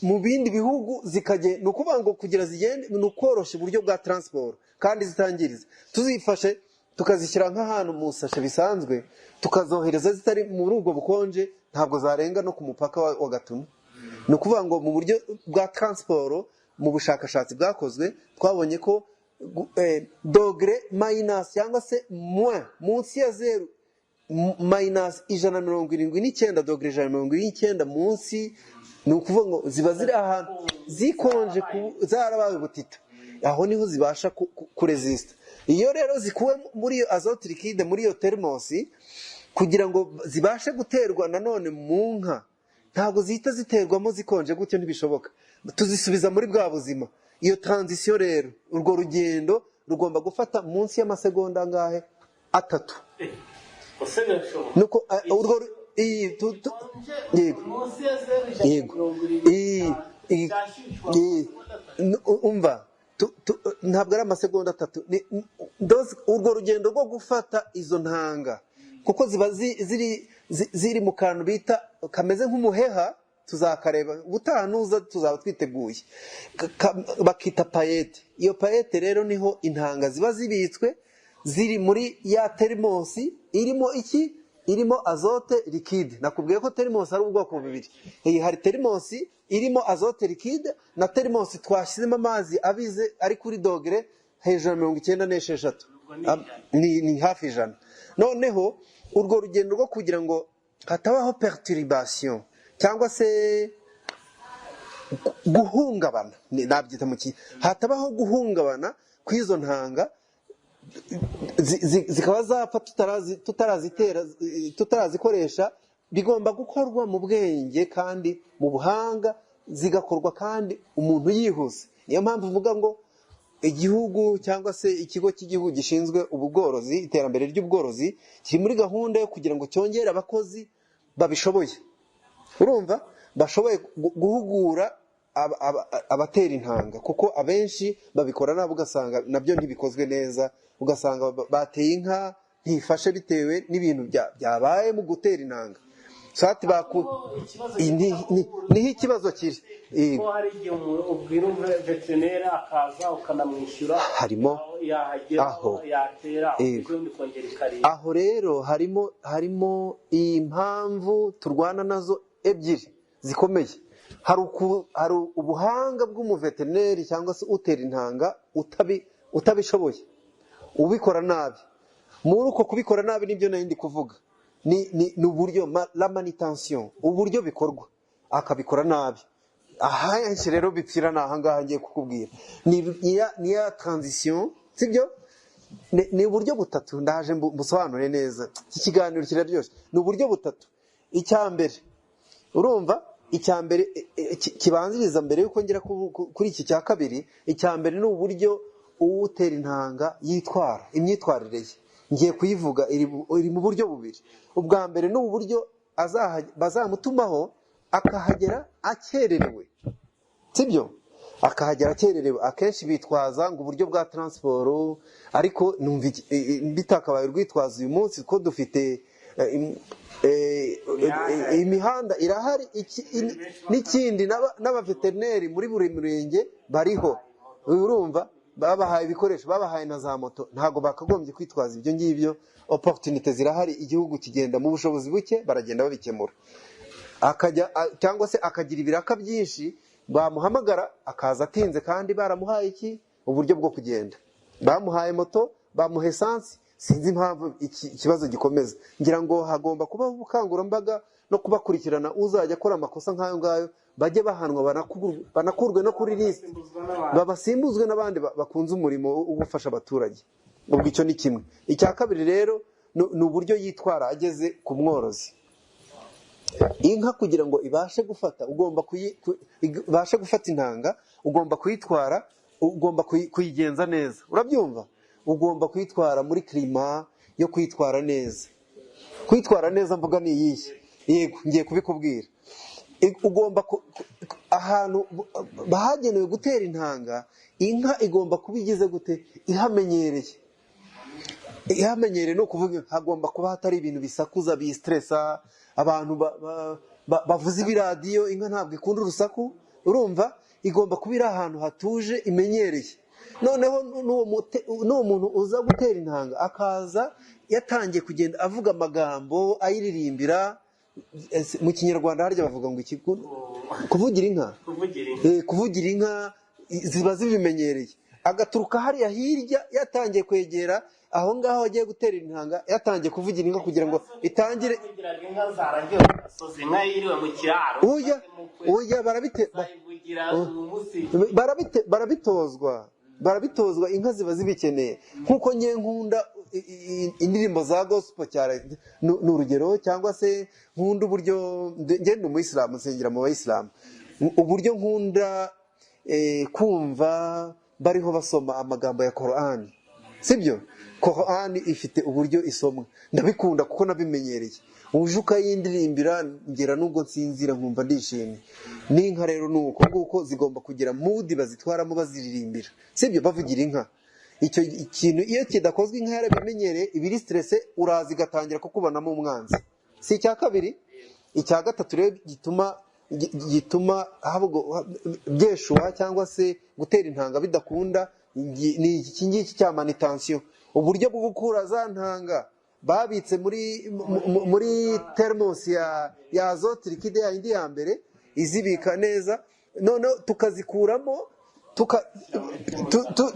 mu bindi bihugu zikagenda. Ni ukuvuga ngo kugira zigende ni ukoroshya uburyo bwa transport kandi zitangiriza. Tuzifashe tukazishyira nk'ahantu mu sashe bisanzwe, tukazohereza zitari muri ubwo bukonje, ntabwo zarenga no ku mupaka wa Gatuna. Ni ukuvuga ngo mu buryo bwa transport, mu bushakashatsi bwakozwe, twabonye ko dogere minus, cyangwa se moins, munsi ya zeru, minus 179, dogere 179 munsi, ni ukuvuga ngo ziba ziri ahantu zikonje, zarabaye ubutita. Aho niho zibasha kuresista. Iyo rero zikuwe muri iyo azote liquide, muri iyo thermos, kugira ngo zibashe guterwa nanone mu nka, ntabwo zihita ziterwamo zikonje gutyo, ntibishoboka. Tuzisubiza muri bwa buzima. Iyo transition rero, urwo rugendo rugomba gufata munsi y'amasegonda angahe? 3. Ese birashoboka? Nuko urwo iyi yego. Munsi ya zeru ijana na mirongo irindwi cyashyushywa amasegonda 3. Umva, ntabwo ari amasegonda 3. Urwo rugendo rwo gufata izo ntanga, kuko ziba ziri mu kantu bita kameze nk'umuheha, tuzakareba ubutaha nuza, tuzaba twiteguye. Bakita paillette. Iyo paillette rero niho intanga ziba zibitswe, ziri muri ya thermos irimo iki? Irimo azote liquide. Nakubwiye ko thermos ari ubwoko bubiri. Iyi hari thermos irimo azote liquide na thermos twashyizemo amazi abize, ari kuri dogere hejuru ya 96. Ubwo ni 100. Ni hafi 100. Noneho urwo rugendo rwo kugira ngo hatabaho perturbation, cyangwa se guhungabana, nabyita mu ki, hatabaho guhungabana kw'izo ntanga. zikaba zapfa tutarazitera, tutarazikoresha. Bigomba gukorwa mu bwenge kandi mu buhanga, zigakorwa kandi umuntu yihuse. Niyo mpamvu uvuga ngo igihugu cyangwa se ikigo cy'igihugu gishinzwe ubworozi, iterambere ry'ubworozi, kiri muri gahunda yo kugira ngo cyongere abakozi babishoboye, urumva, bashoboye guhugura abatera intanga, kuko abenshi babikora nabi, ugasanga nabyo ntibikozwe neza, ugasanga bateye inka ntifashe bitewe n'ibintu byabaye mu gutera intanga. Sati baku Aho ikibazo niho ikibazo kiri. Yego. Ko hari igihe ubwira veterineri akaza ukanamwishyura, Harimo yahagera aho. yatera Yego. ubundi ikongera ikarira. Aho rero harimo impamvu turwana nazo ebyiri zikomeye. Hari ubuhanga bw'umuveterineri cyangwa se utera intanga utabishoboye, ubikora nabi. Muri uko kubikora nabi, nibyo nari ndi kuvuga, ni uburyo la manutention, uburyo bikorwa, akabikora nabi. Ahenshi rero bipfira ni ahangaha ngiye kukubwira, ni ya transition, sibyo? Ni uburyo butatu, ndaje mbusobanure neza. Iki kiganiro kiraryoshye. Ni uburyo butatu. Icya mbere, urumva, icya mbere kibanziriza mbere yuko ngera kuri iki cya kabiri, icya mbere ni uburyo uwutera intanga yitwara, imyitwarire ye. Ngiye kuyivuga, iri mu buryo bubiri. Ubwa mbere ni uburyo bazamutumaho akahagera akererewe, sibyo? Akahagera akererewe. Akenshi bitwaza ngo uburyo bwa transport, ariko numva bitakabaye urwitwazo uyu munsi, ko dufite imihanda irahari. N'ikindi, n'abaveterineri muri buri murenge bariho, urumva, babahaye ibikoresho, babahaye na za moto, ntabwo bakagombye kwitwaza ibyo ngibyo. Opportunité zirahari, igihugu kigenda mu bushobozi buke, baragenda babikemura. Akajya cyangwa se akagira ibiraka byinshi, bamuhamagara akaza atinze, kandi baramuhaye iki, uburyo bwo kugenda, bamuhaye moto, bamuha esansi. Sinzi impamvu iki ikibazo gikomeza. Ngira ngo hagomba kubaho ubukangurambaga no kubakurikirana. Uzajya akora amakosa nk'ayo ngayo bajye bahanwa, banakurwe no kuri lisite, babasimbuzwe n'abandi bakunze umurimo wo gufasha abaturage. Ubwo icyo ni kimwe. Icya kabiri rero ni uburyo yitwara ageze ku mworozi. Inka kugira ngo ibashe gufata, ugomba ibashe gufata intanga, ugomba kuyitwara, ugomba kuyigenza neza, urabyumva? Ugomba kuyitwara muri climat yo kwitwara neza. Kwitwara neza mvuga ni iyihe? Yego, ngiye kubikubwira. Ugomba ahantu bahagenewe gutera intanga, inka igomba kuba igize gute? Ihamenyereye. Ihamenyereye ni ukuvuga hagomba kuba hatari ibintu bisakuza, bisitresa abantu, bavuza ibiradiyo. Inka ntabwo ikunda urusaku, urumva? Igomba kuba iri ahantu hatuje, imenyereye. Noneho n'uwo muntu uza gutera intanga akaza yatangiye kugenda avuga amagambo ayiririmbira. Ese mu Kinyarwanda harya bavuga ngo iki? Kuvugira inka. Kuvugira inka. Kuvugira inka, ziba zibimenyereye. Agaturuka hariya hirya, yatangiye kwegera aho ngaho agiye gutera intanga, yatangiye kuvugira inka kugira ngo itangire. Bavugiraga inka zaragiwe mu gasozi, inka yiriwe mu kiraro. Oya, oya, barabite bayivugira umunsi. Barabitozwa, inka ziba zibikeneye. Nk'uko ngiye nkunda indirimbo za gospel cyane, ni urugero, cyangwa se nkunda uburyo, njye ndi umuyisilamu, nsengera mu bayisilamu, uburyo nkunda kumva bariho basoma amagambo ya Korani, sibyo? Korani ifite uburyo isomwa, ndabikunda kuko nabimenyereye. Uje ukayindirimbira, ngera nubwo nsinzira nkumva ndishimye. N'inka rero ni uko nguko, zigomba kugira mood bazitwaramo, baziririmbira, sibyo? Bavugira inka. Icyo kintu iyo kidakozwe, inka yarabimenyereye, iba iri stressé, uraza igatangira kukubonamo umwanzi. Si icya kabiri? Icya gatatu rero gituma byeshuwa cyangwa se gutera intanga bidakunda ni iki ngiki cya manutention, uburyo bwo gukura za ntanga babitse muri thermos ya azote liquide, ya yindi ya mbere izibika neza, noneho tukazikuramo,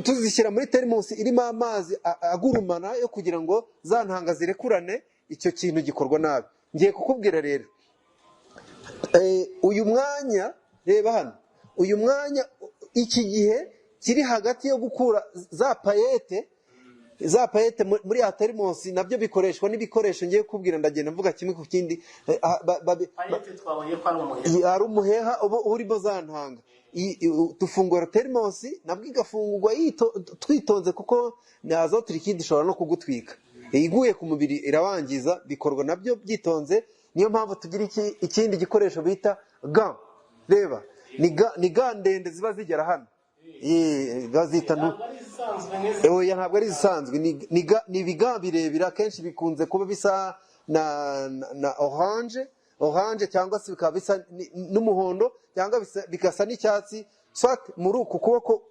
tuzishyira muri thermos irimo amazi agurumana yo kugira ngo za ntanga zirekurane. Icyo kintu gikorwa nabi. Ngiye kukubwira rero, uyu mwanya, reba hano, uyu mwanya, iki gihe kiri hagati yo gukura za paillettes. Za paillettes muri ya thermos nabyo bikoreshwa n'ibikoresho ngiye kubwira. Ndagenda mvuga kimwe ku kindi. Paillette twabonye ko ari umuheha. Hari umuheha uba urimo za ntanga. Dufungura thermos, nabwo igafungurwa twitonze, kuko azote liquide ishobora no kugutwika iguye ku mubiri, irawangiza. Bikorwa nabyo byitonze. Niyo mpamvu tugira ikindi gikoresho bita gant. Reba, ni gant ndende ziba zigera hano. Bazita Ntabwo ari izisanzwe nk'izi. Oya, ntabwo ari izisanzwe. Ni ibi gants birebire, akenshi bikunze kuba bisa na orange cyangwa se bikaba bisa n'umuhondo cyangwa bigasa n'icyatsi. Soit muri uku kuboko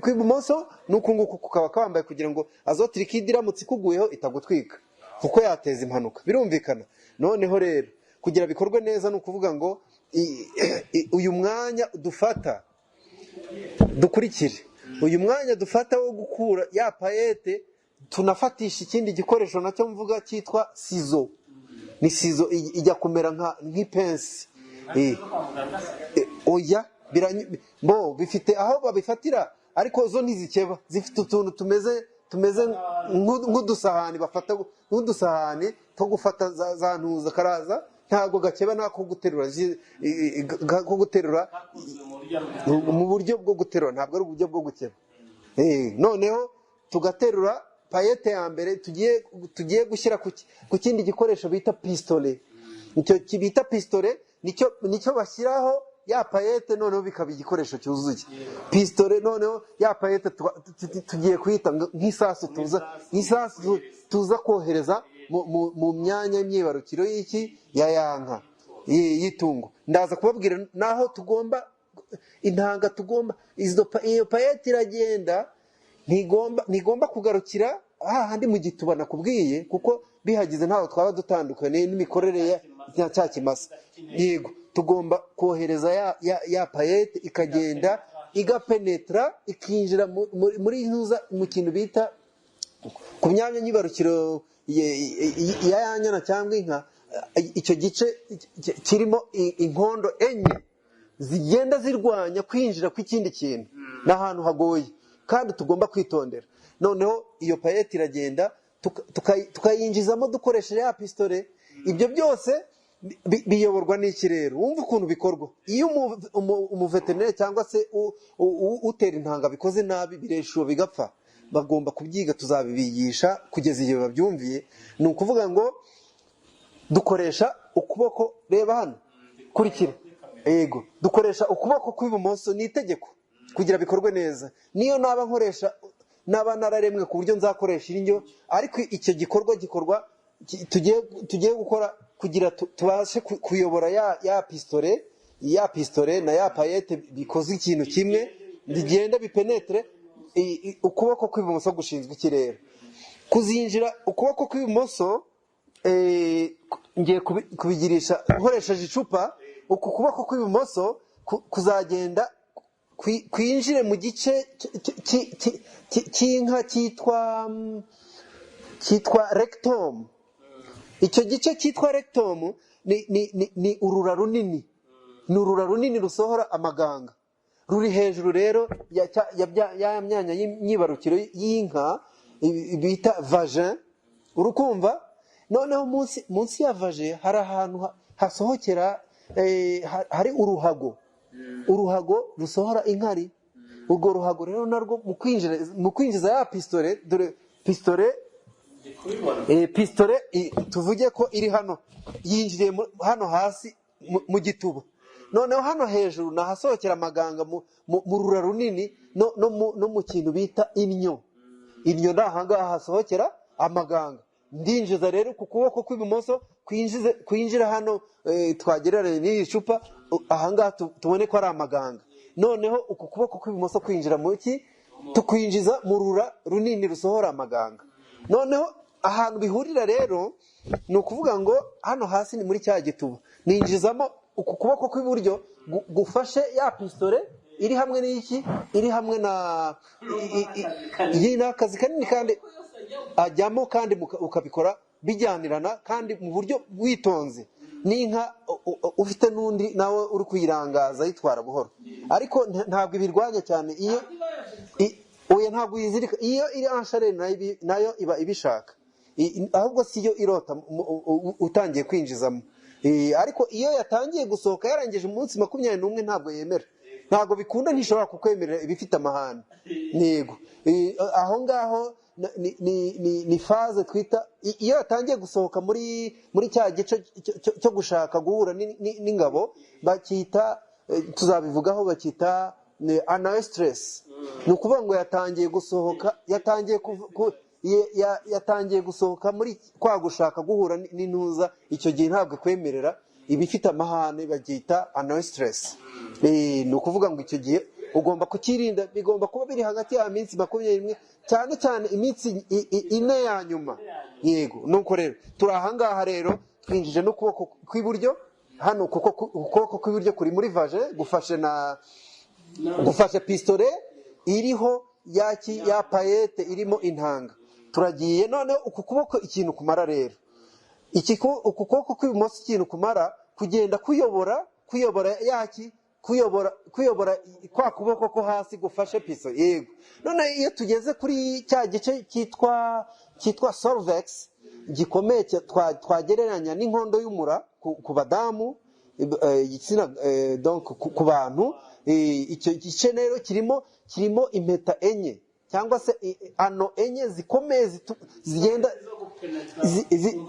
kw'ibumoso n'uku nguku kukaba kambaye, kugira ngo azote liquide iramutse ikuguyeho itagutwika, kuko yateza impanuka. Birumvikana. Noneho rero kugira bikorwe neza, ni ukuvuga ngo uyu mwanya dufata, dukurikire, uyu mwanya dufata wo gukura ya paillette, tunafatisha ikindi gikoresho nacyo mvuga cyitwa ciseau. Ni ciseau ijya kumera nk'ipensi. Zo kwa muganga se? Oya, bo bifite aho babifatira, ariko zo ntizikeba. Zifite utuntu tumeze nk'udusahani, bafata nk'udusahani two gufata za ntuza karaza. Ntabwo gakeba, nako guterura ko guterura. Kakozwe mu buryo bwiza. Mu buryo bwo guterura, ntabwo ari uburyo bwo gukeba. Noneho tugaterura paillette ya mbere tugiye gushyira ku kindi gikoresho bita pistolet. Icyo bita pistolet nicyo bashyiraho ya paillette, noneho bikaba igikoresho cyuzuye. Pistolet, noneho ya paillette tugiye kuyita nk'isasu, tuza nk'isasu tuza kohereza mu myanya y'imyibarukiro y'iki ya yanka y'itungo. Ndaza kubabwira naho tugomba intanga, tugomba iyo paillette iragenda, ntigomba kugarukira hahandi mu gituba nakubwiye, kuko bihagize ntaho twaba dutandukaniye n'imikorere ya cya kimasa. Yego, tugomba kohereza ya paillette, ikagenda igapenetra, ikinjira muri ntuza, mu kintu bita ku myanya nyibarukiro ya ya nyana cyangwa inka. Icyo gice kirimo inkondo enye zigenda zirwanya kwinjira kw'ikindi kintu. Ni ahantu hagoye kandi tugomba kwitondera. Noneho iyo paillette iragenda, tukayinjizamo dukoresheje ya pistolet. Ibyo byose biyoborwa n'iki rero? Wumva ukuntu bikorwa. Iyo umuveterineri cyangwa se utera intanga bikoze nabi, bireshuwe bigapfa. Bagomba kubyiga, tuzabibigisha kugeza igihe babyumviye. Ni ukuvuga ngo dukoresha ukuboko, reba hano, kurikira. Yego, dukoresha ukuboko kw'ibumoso, ni itegeko kugira bikorwe neza. Niyo naba nkoresha, naba nararemwe ku buryo nzakoresha indyo, ariko icyo gikorwa gikorwa tugiye gukora kugira tubashe kuyobora ya pistolet na ya paillette bikoze ikintu kimwe, bigenda bipenetre. Ukuboko kw'ibumoso gushinzwe iki rero? Kuzinjira. Ukuboko kw'ibumoso, ngiye kubigirisha nkoresheje icupa. Uku kuboko kw'ibumoso kuzagenda kwinjire mu gice cy'inka cyitwa rectum. Icyo gice cyitwa rectum ni urura runini, ni urura runini rusohora amaganga, ruri hejuru rero ya myanya y'imyibarukiro y'inka bita vagin. Urukumva? Noneho munsi ya vagin hari ahantu hasohokera, hari uruhago rusohora inkari. Urwo ruhago rero narwo mu kwinjiza ya pistolet, dore pistolet. Ndi kubibona. Pistolet tuvuge ko iri hano, yinjiriye hano hasi mu gituba. Noneho hano hejuru ni ahasohokera amaganga mu rura runini no mu kintu bita innyo. Innyo ni ahangaha hasohokera amaganga. Ndinjiza rero ku kuboko kw'ibumoso kwinjira hano, twagereranya n'iri cupa, ahangaha tubone ko ari amaganga. Noneho uku kuboko kw'ibumoso kwinjira mu ki? Tukwinjiza mu rura runini rusohora amaganga. Noneho ahantu bihurira rero, ni ukuvuga ngo hano hasi ni muri cya gituba. Ninjizamo uku kuboko kw'iburyo gufashe ya pistolet iri hamwe n'iki, iri hamwe na iyi. Ni akazi kanini kandi ajyamo, kandi ukabikora bijyanirana kandi mu buryo witonze n'inka ufite n'undi nawe uri kuyirangaza yitwara buhoro, ariko ntabwo ibirwanya cyane iyo. Oya, ntabwo uyizirika. Iyo iri en chaleur nayo iba ibishaka. Ahubwo si yo irota utangiye kwinjizamo. Ariko iyo yatangiye gusohoka yarangije umunsi 21, ntabwo yemera, ntabwo bikunda, ntishobora kukwemerera, iba ifite amahane. Yego. Aho ngaho ni phase twita iyo yatangiye gusohoka muri cya gice cyo gushaka guhura n'ingabo, bacyita, tuzabivugaho, bacyita anoestrus. Ni ukuvuga ngo yatangiye gusohoka, yatangiye yatangiye gusohoka muri kwa gushaka guhura n'intuza. Icyo gihe ntabwo ikwemerera, iba ifite amahane, babyita anoestrus. Ni ukuvuga ngo icyo gihe ugomba kukirinda, bigomba kuba biri hagati ya minsi 21, cyane cyane iminsi 4 ya nyuma. Yego. Nuko rero turi ahangaha rero, twinjije n'ukuboko kw'iburyo hano, kuko ukuboko kw'iburyo kuri muri vagin, gufashe na gufashe pistolet iriho ya paillette irimo intanga. Turagiye noneho. Uku kuboko ikintu kumara rero, uku kuboko kw'ibumoso ikintu kumara, kugenda kuyobora yaki kuyobora kwa kuboko ko hasi gufashe pistolet. Yego. None iyo tugeze kuri cya gice cyitwa cervix gikomeye, twagereranya n'inkondo y'umura ku badamu, igitsina, donc ku bantu, icyo gice rero kirimo impeta enye cyangwa se anneaux enye zikomeye zigenda zo gupenetra.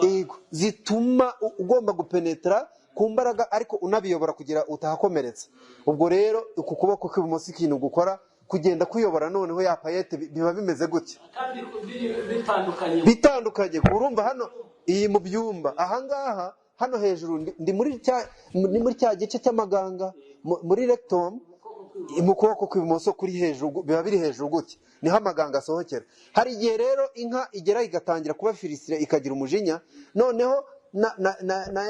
Yego, zituma ugomba gupenetra ku mbaraga, ariko unabiyobora kugira utahakomeretsa. Ubwo rero uku kuboko kw'ibumoso ikintu gukora, kugenda kuyobora noneho ya paillette, biba bimeze gutya. Kandi bitandukanye. Bitandukanye. Urumva hano iyi mu byumba ahangaha, hano hejuru ndi muri cya ni muri cya gice cy'amaganga muri rectum. Mu kuboko kw'ibumoso kuri hejuru, biba biri hejuru gutya, niho amaganga asohokera. Hari igihe rero inka igera igatangira kuba frustrée, ikagira umujinya, noneho na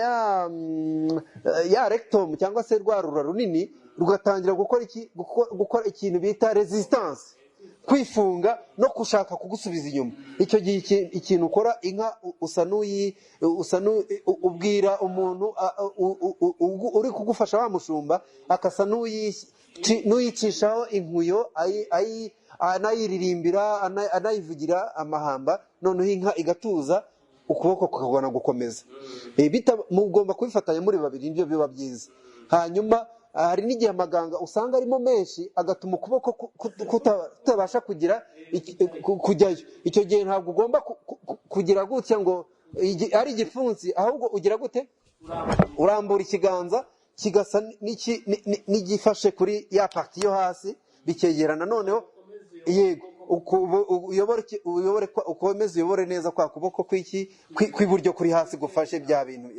ya rectum cyangwa se rwa rura runini rugatangira gukora iki? Gukora ikintu bita resistance, kwifunga no gushaka kugusubiza inyuma. Icyo gihe ikintu ukora, inka usa n'uyi usa ubwira umuntu uri kugufasha, wa mushumba, akasa n'uyicishaho inkuyo, anayiririmbira, anayivugira amahamba, noneho inka igatuza, ukuboko kukabona gukomeza. Mugomba kubifatanya muri babiri, nibyo biba byiza. Hanyuma hari n'igihe amaganga usanga arimo menshi, agatuma ukuboko kutabasha kugira kujyayo. Icyo gihe ntabwo ugomba kugira gutya ngo ari igipfunsi, ahubwo ugira gute? Urambura ikiganza kigasa n'igifashe kuri ya partie yo hasi, bikegerana. Noneho yego, uyobore ukomeze uyobore neza kwa kuboko kw'iburyo kuri hasi gufashe bya bintu.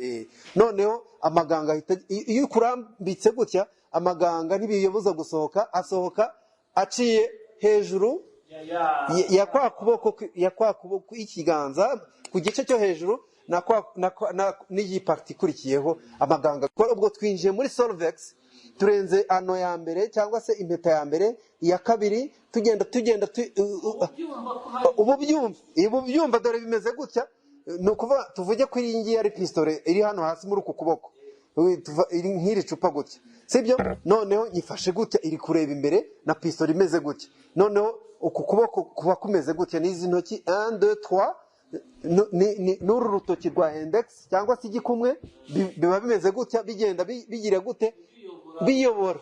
Noneho amaganga ahita, iyo ukurambitse gutya, amaganga ntibiyoboza gusohoka, asohoka aciye hejuru ya kwa kuboko y'ikiganza ku gice cyo hejuru na kwa, na, kwa, na, n'iyi partie ikurikiyeho amaganga. Ubwo twinjiye muri cervix, turenze anneau ya mbere cyangwa se impeta ya mbere, iya kabiri, tugenda Ubyumva ko hari ubu byumva, dore bimeze gutya. Ni ukuvuga, tuvuge ko iyi ngiyi ari pistolet iri hano hasi muri uku kuboko. Iri nk'iri cupa gutya, sibyo? Noneho nyifashe gutya, iri kureba imbere, na pistolet imeze gutya. Noneho uku kuboko kuba kumeze gutya n'izi ntoki 1 2 3, n'uru rutoki rwa index cyangwa se igikumwe, biba bimeze gutya, bigenda bigira gute? Biyobora,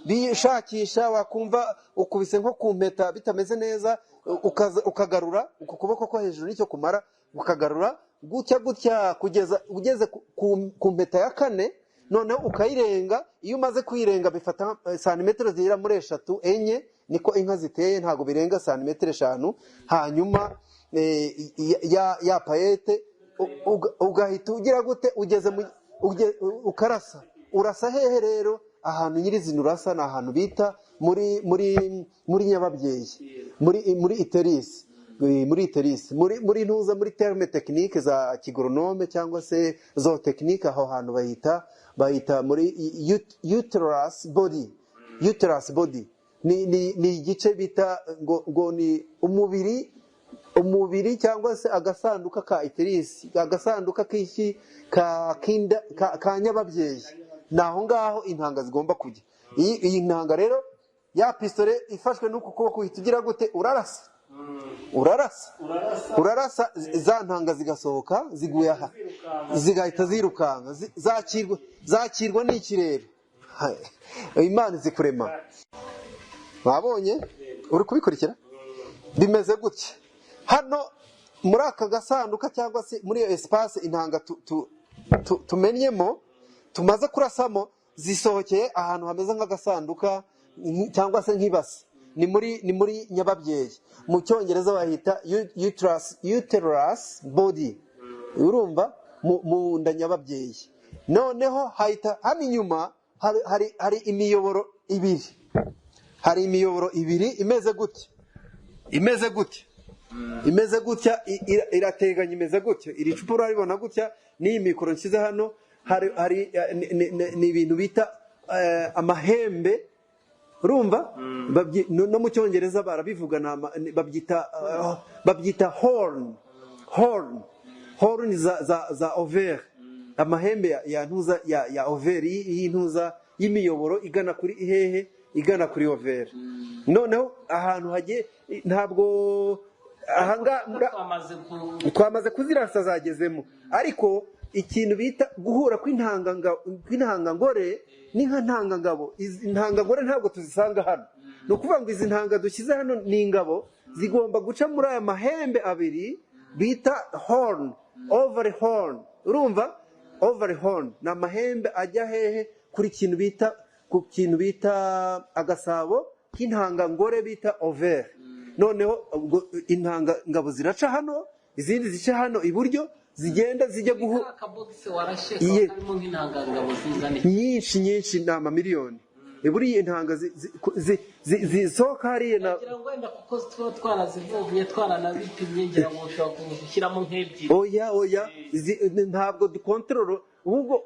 bishakisha. Wakumva ukubise nko ku mpeta bitameze neza, ukagarura uku kuboko ko hejuru, nicyo kumara, ukagarura gutya gutya kugeza ugeze ku mpeta ya kane, noneho ukayirenga. Iyo umaze kuyirenga bifata santimetero zigera muri 3, 4, niko inka ziteye, ntabwo birenga santimetero 5. Hanyuma ya paillette ugahita ugira gute? Ugeze mu ukarasa. Urasa hehe rero? Ahantu nyirizina urasa ni ahantu bita muri nyababyeyi, muri utérus, muri utérus, muri ntuza, muri termes techniques za kigoronome cyangwa se zootechnique, aho hantu bahita muri uterus body. Uterus body ni igice bita ngo ni umubiri cyangwa se agasanduka ka utérus, agasanduka k'iki ka kinda ka nyababyeyi. Ni aho ngaho intanga zigomba kujya. Iyi ntanga rero Ya pistolet ifashwe n'uku kuboko, uhita ugira gute? Urarasa, urarasa. Urarasa. Urarasa, za ntanga zigasohoka ziguye aha, zigahita zirukanka, zakirwa n'ikirere. Hai, Imana izi kurema. Wabonye uri kubikurikira, bimeze gutya. Hano muri aka gasanduka cyangwa se muri iyo espace, intanga tumennyemo, tumaze kurasamo, zisohokeye ahantu hameze nk'agasanduka cyangwa se nk'ibasi. Ni muri nyababyeyi, mu Cyongereza bahita uterus body. Urumva, mu nda nyababyeyi. Noneho hahita hano inyuma hari imiyoboro ibiri, hari imiyoboro ibiri imeze gutya, imeze gutya, imeze gutya, irateganye, imeze gutya. Iri cupa uraribona gutya, n'iyi mikoro nshyize hano, hari ni ibintu bita amahembe. Urumva, no mu Cyongereza barabivuga, babyita horn za ovaire, amahembe ya ntuza ya ovaire, y'intuza y'imiyoboro igana kuri hehe? Igana kuri ovaire. Noneho ahantu hagiye, ntabwo ahanga Twamaze ku twamaze kuzirasa, zagezemo. Ariko ikintu bita guhura kw'intangangore ni nka ntangangabo. Izi ntangangore ntabwo tuzisanga hano. Ni ukuvuga ngo izi ntanga dushyize hano ni ingabo, zigomba guca muri aya mahembe abiri bita horn, ovary horn. Urumva, ovary horn ni amahembe ajya hehe? Kuri kintu bita, ku kintu bita agasabo k'intangangore bita ovaire. Noneho ubwo intangangabo ziraca hano, izindi zica hano iburyo, zigenda zijya guhu Akabogisi warashe Iye. kaba karimo nk'intangangabo zingana iki? Nyinshi nyinshi, ni amamiliyoni. Buriya intanga zisohoka hariya na Ngira ngo wenda kuko tuba twarazivuguye, twaranabipimye, ngira ngo ushobora gushyiramo nk'ebyiri. Oya, oya, ntabwo dukontorora. Ahubwo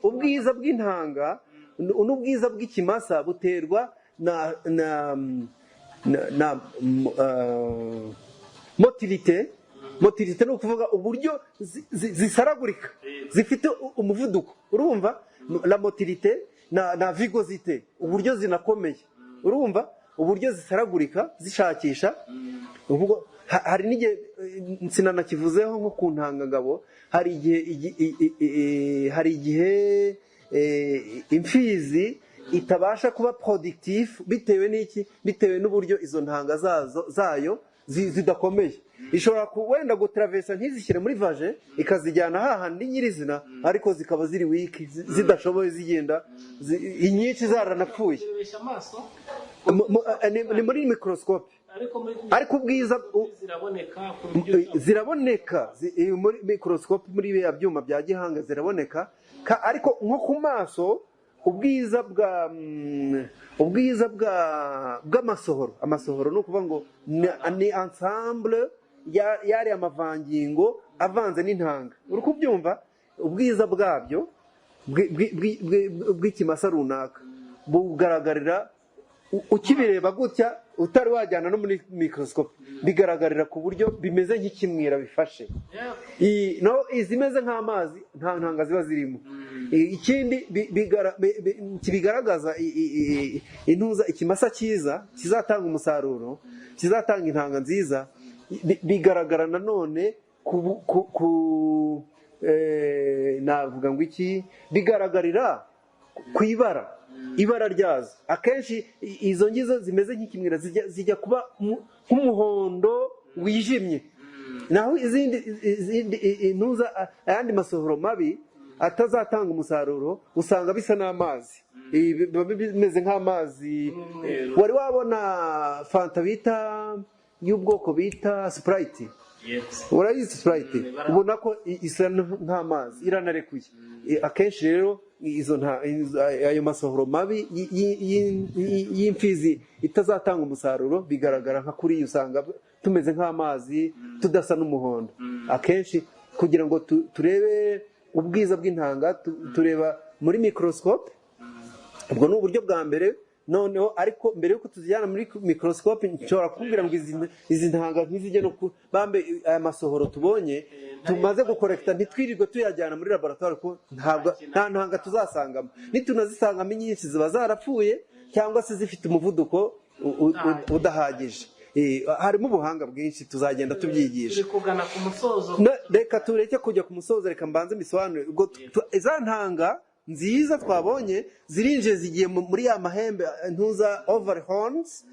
ubwiza bw'intanga n'ubwiza bw'ikimasa buterwa na motilité. Motilité ni ukuvuga uburyo zisaragurika, zifite umuvuduko. Urumva, la motilité na vigosité, uburyo zinakomeye. Urumva uburyo zisaragurika zishakisha. Ubwo hari n'igihe, sinanakivuzeho, nko ku ntangangabo hari igihe hari igihe imfizi itabasha kuba productif. Bitewe n'iki? Bitewe n'uburyo izo ntanga zazo zayo zidakomeye. Ishobora wenda gutravesa ntizishyire muri vagin, ikazijyana hahandi nyirizina, ariko zikaba ziri weak, zidashoboye, zigenda inyinshi zaranapfuye. Zirebesha amaso? Ni muri microscope. Ariko muri Ariko ubwiza ziraboneka ku buryo ziraboneka, muri microscope, muri biriya byuma bya gihanga ziraboneka. Ariko nko ku maso, ubwiza bw'amasohoro, amasohoro ni ukuvuga ngo ni ensemble y'ariya mavangingo avanze n'intanga. Uri kubyumva, ubwiza bwabyo bw'ikimasa runaka bugaragarira ukibireba gutya, utari wajyana no muri microscope, bigaragarira ku buryo bimeze nk'ikimwira bifashe. No izimeze nk'amazi nta ntanga ziba zirimo. Ikindi kibigaragaza, intuza, ikimasa cyiza kizatanga umusaruro, kizatanga intanga nziza, bigaragara nanone ku navuga ngo iki, bigaragarira ku ibara ryazo. Akenshi izo ngizo zimeze nk'ikimwira zijya kuba nk'umuhondo wijimye, naho izindi intuza, ayandi masohoro mabi atazatanga umusaruro, usanga bisa n'amazi. Ibi biba bimeze nk'amazi. N'umweru. Wari wabona fanta bita y'ubwoko bita Sprite? Urayizi Sprite? Ubona ko isa nk'amazi, iranarekuye. Akenshi rero izo ayo masohoro mabi y'imfizi itazatanga umusaruro bigaragara nka kuriya, usanga tumeze nk'amazi, tudasa n'umuhondo. Akenshi kugira ngo turebe ubwiza bw'intanga, tureba muri microscope. Ubwo ni uburyo bwa mbere. Noneho ariko mbere yuko tuzijyana muri microscope, nshobora kukubwira ngo izi ntanga ntizijye no ku bambe. Aya masohoro tubonye tumaze gukorekita, ntitwirirwe tuyajyana muri laboratoire, kuko ntabwo nta ntanga tuzasangamo. Nitunazisangamo, inyinshi ziba zarapfuye. cyangwa se zifite umuvuduko udahagije. Harimo ubuhanga bwinshi, tuzagenda tubyigisha. Turi kugana ku musozo. Reka tureke kujya ku musozo, reka mbanze mbisobanure. Ubwo za ntanga nziza twabonye zirinjiye, zigiye muri ya mahembe, ntuza ovary horns,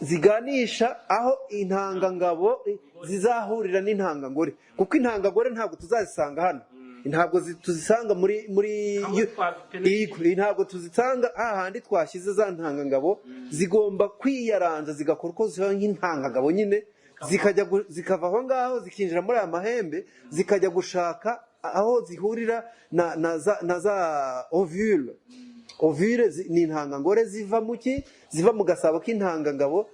ziganisha aho intangangabo zizahurira n'intangangore, kuko intangangore ntabwo tuzazisanga hano, ntabwo tuzisanga muri Aho twabipimye. Ntabwo tuzisanga hahandi twashyize za ntangangabo. Zigomba kwiyaranza, zigakora uko ziba nk'intangangabo nyine, zikava aho ngaho, zikinjira muri aya mahembe, zikajya gushaka aho zihurira na za ovule. Ovule ni intangangore ziva mu ki? Ziva mu gasabo k'intangangabo,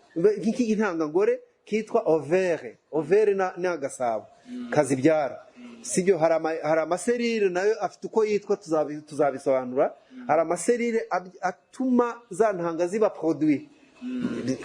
k'intangangore kitwa ovaire. Ovaire ni agasabo kazibyara, sibyo? Hari amaserire nayo afite uko yitwa, tuzabisobanura. Hari amaserire atuma za ntanga ziba produit.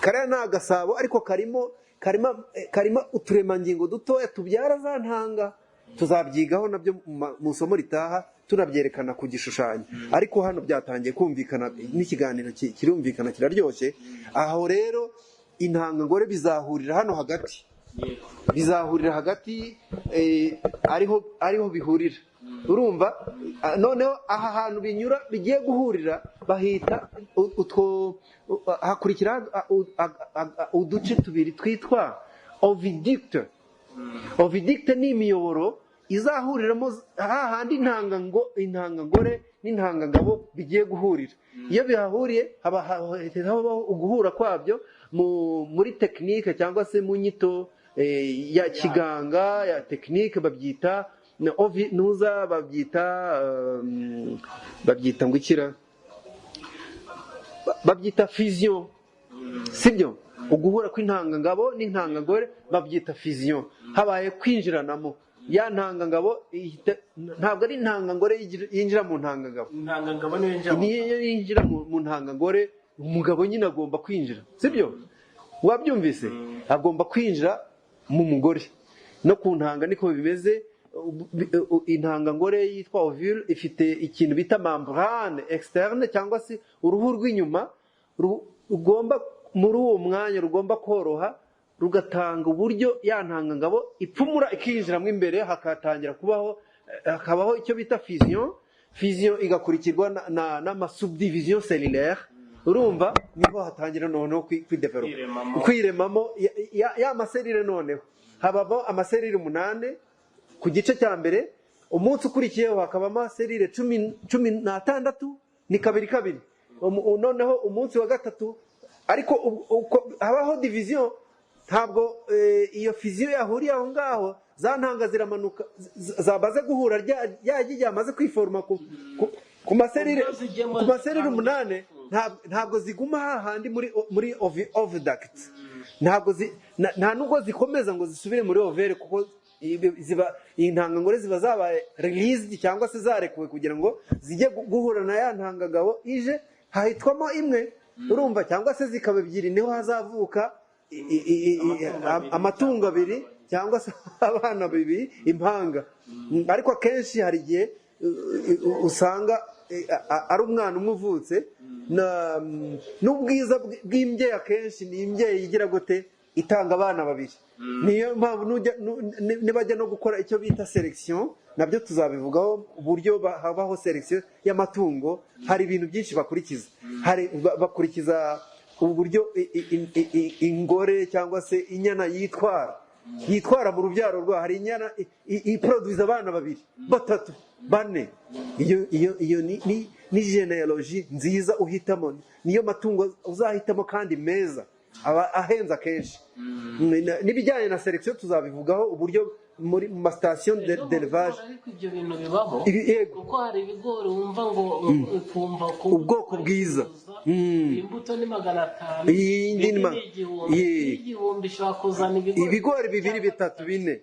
Kariya ni agasabo, ariko karimo uturemangingo dutoya tubyara za ntanga. Tuzabyigaho nabyo mu isomo ritaha, tunabyerekana ku gishushanyo, ariko hano byatangiye kumvikana n'ikiganiro kirumvikana, kiraryoshye. Aho rero intangangore bizahurira hano hagati, bizahurira hagati, ariho bihurira, urumva? Noneho aha hantu binyura, bigiye guhurira, bahita utwo hakurikira uduce tubiri twitwa oviducte. Oviducte ni imiyoboro izahuriramo hahandi intangangore n'intangangabo bigiye guhurira. Iyo bihahuriye, haba habaho uguhura kwabyo muri tekinike cyangwa se mu nyito ya kiganga ya tekinike, babyita ntuza, babyita ngo ikira, babyita fusion, sibyo? Uguhura kw'intangangabo n'intangangore babyita fusion. Habaye kwinjiranamo ya ntangangabo ntabwo ari intangangore yinjira mu ntangangabo. Intangangabo niyo yinjira mu Niyo yinjira mu ntangangore. Umugabo nyine agomba kwinjira, sibyo? Wabyumvise? Agomba kwinjira mu mugore. No ku ntanga niko bimeze. Intangangore yitwa ovule ifite ikintu bita membrane externe cyangwa se uruhu rw'inyuma, rugomba muri uwo mwanya rugomba koroha, rugatanga uburyo ya ntangangabo ipfumura ikinjiramo imbere, hakatangira kubaho hakabaho icyo bita fusion. Fusion igakurikirwa n'amasubdivision cellulaire, urumva? Niho hatangira noneho kwidevelopa, Kwiremamo. kwiremamo ya maserire. Noneho habamo amaserire 8 ku gice cya mbere, umunsi ukurikiyeho hakabamo amaserire 16, ni kabiri kabiri. Noneho umunsi wa gatatu, ariko uko habaho division, ntabwo iyo fusion yahuriye aho ngaho, za ntanga ziramanuka, zamaze guhura, rya gi ryamaze kwiforoma ku maserire Ubwo zijyemo ku maserire zitanga 8, ntabwo ziguma hahandi muri oviduct. Ntabwo nta nubwo zikomeza ngo zisubire muri ovaire, kuko ziba intangangore ziba zabaye released cyangwa se zarekuwe kugira ngo zijye guhura na ya ntangangabo ije, hahitwamo imwe, urumva? Cyangwa se zikaba ebyiri, niho hazavuka Amatungo abiri. Amatungo abiri cyangwa se abana babiri, impanga. Ariko akenshi hari igihe usanga ari umwana umwe uvutse. N'ubwiza bw'imbyeyi, akenshi ni imbyeyi igira gute? Itanga abana babiri. Niyo mpamvu nibajya no gukora icyo bita selection, nabyo tuzabivugaho, uburyo habaho selection y'amatungo, hari ibintu byinshi bakurikiza. Hari bakurikiza uburyo ingore cyangwa se inyana yitwara mu rubyaro rwayo. Hari inyana iproduza abana babiri, batatu, bane. Iyo ni genealogy nziza uhitamo, niyo matungo uzahitamo kandi meza, aba ahenze akenshi. N'ibijyanye na selection tuzabivugaho, uburyo muri mu ma station No mu d'élevage. bigori, ariko ibyo bintu bibaho. Yego. Kuko hari ibigori wumva ngo ukumva Ubwoko bwiza. Imbuto ni 500, Iyindi ni indi ni 1000. 1000 ishobora kuzana ibigori Ibigori bibiri, bitatu, bine.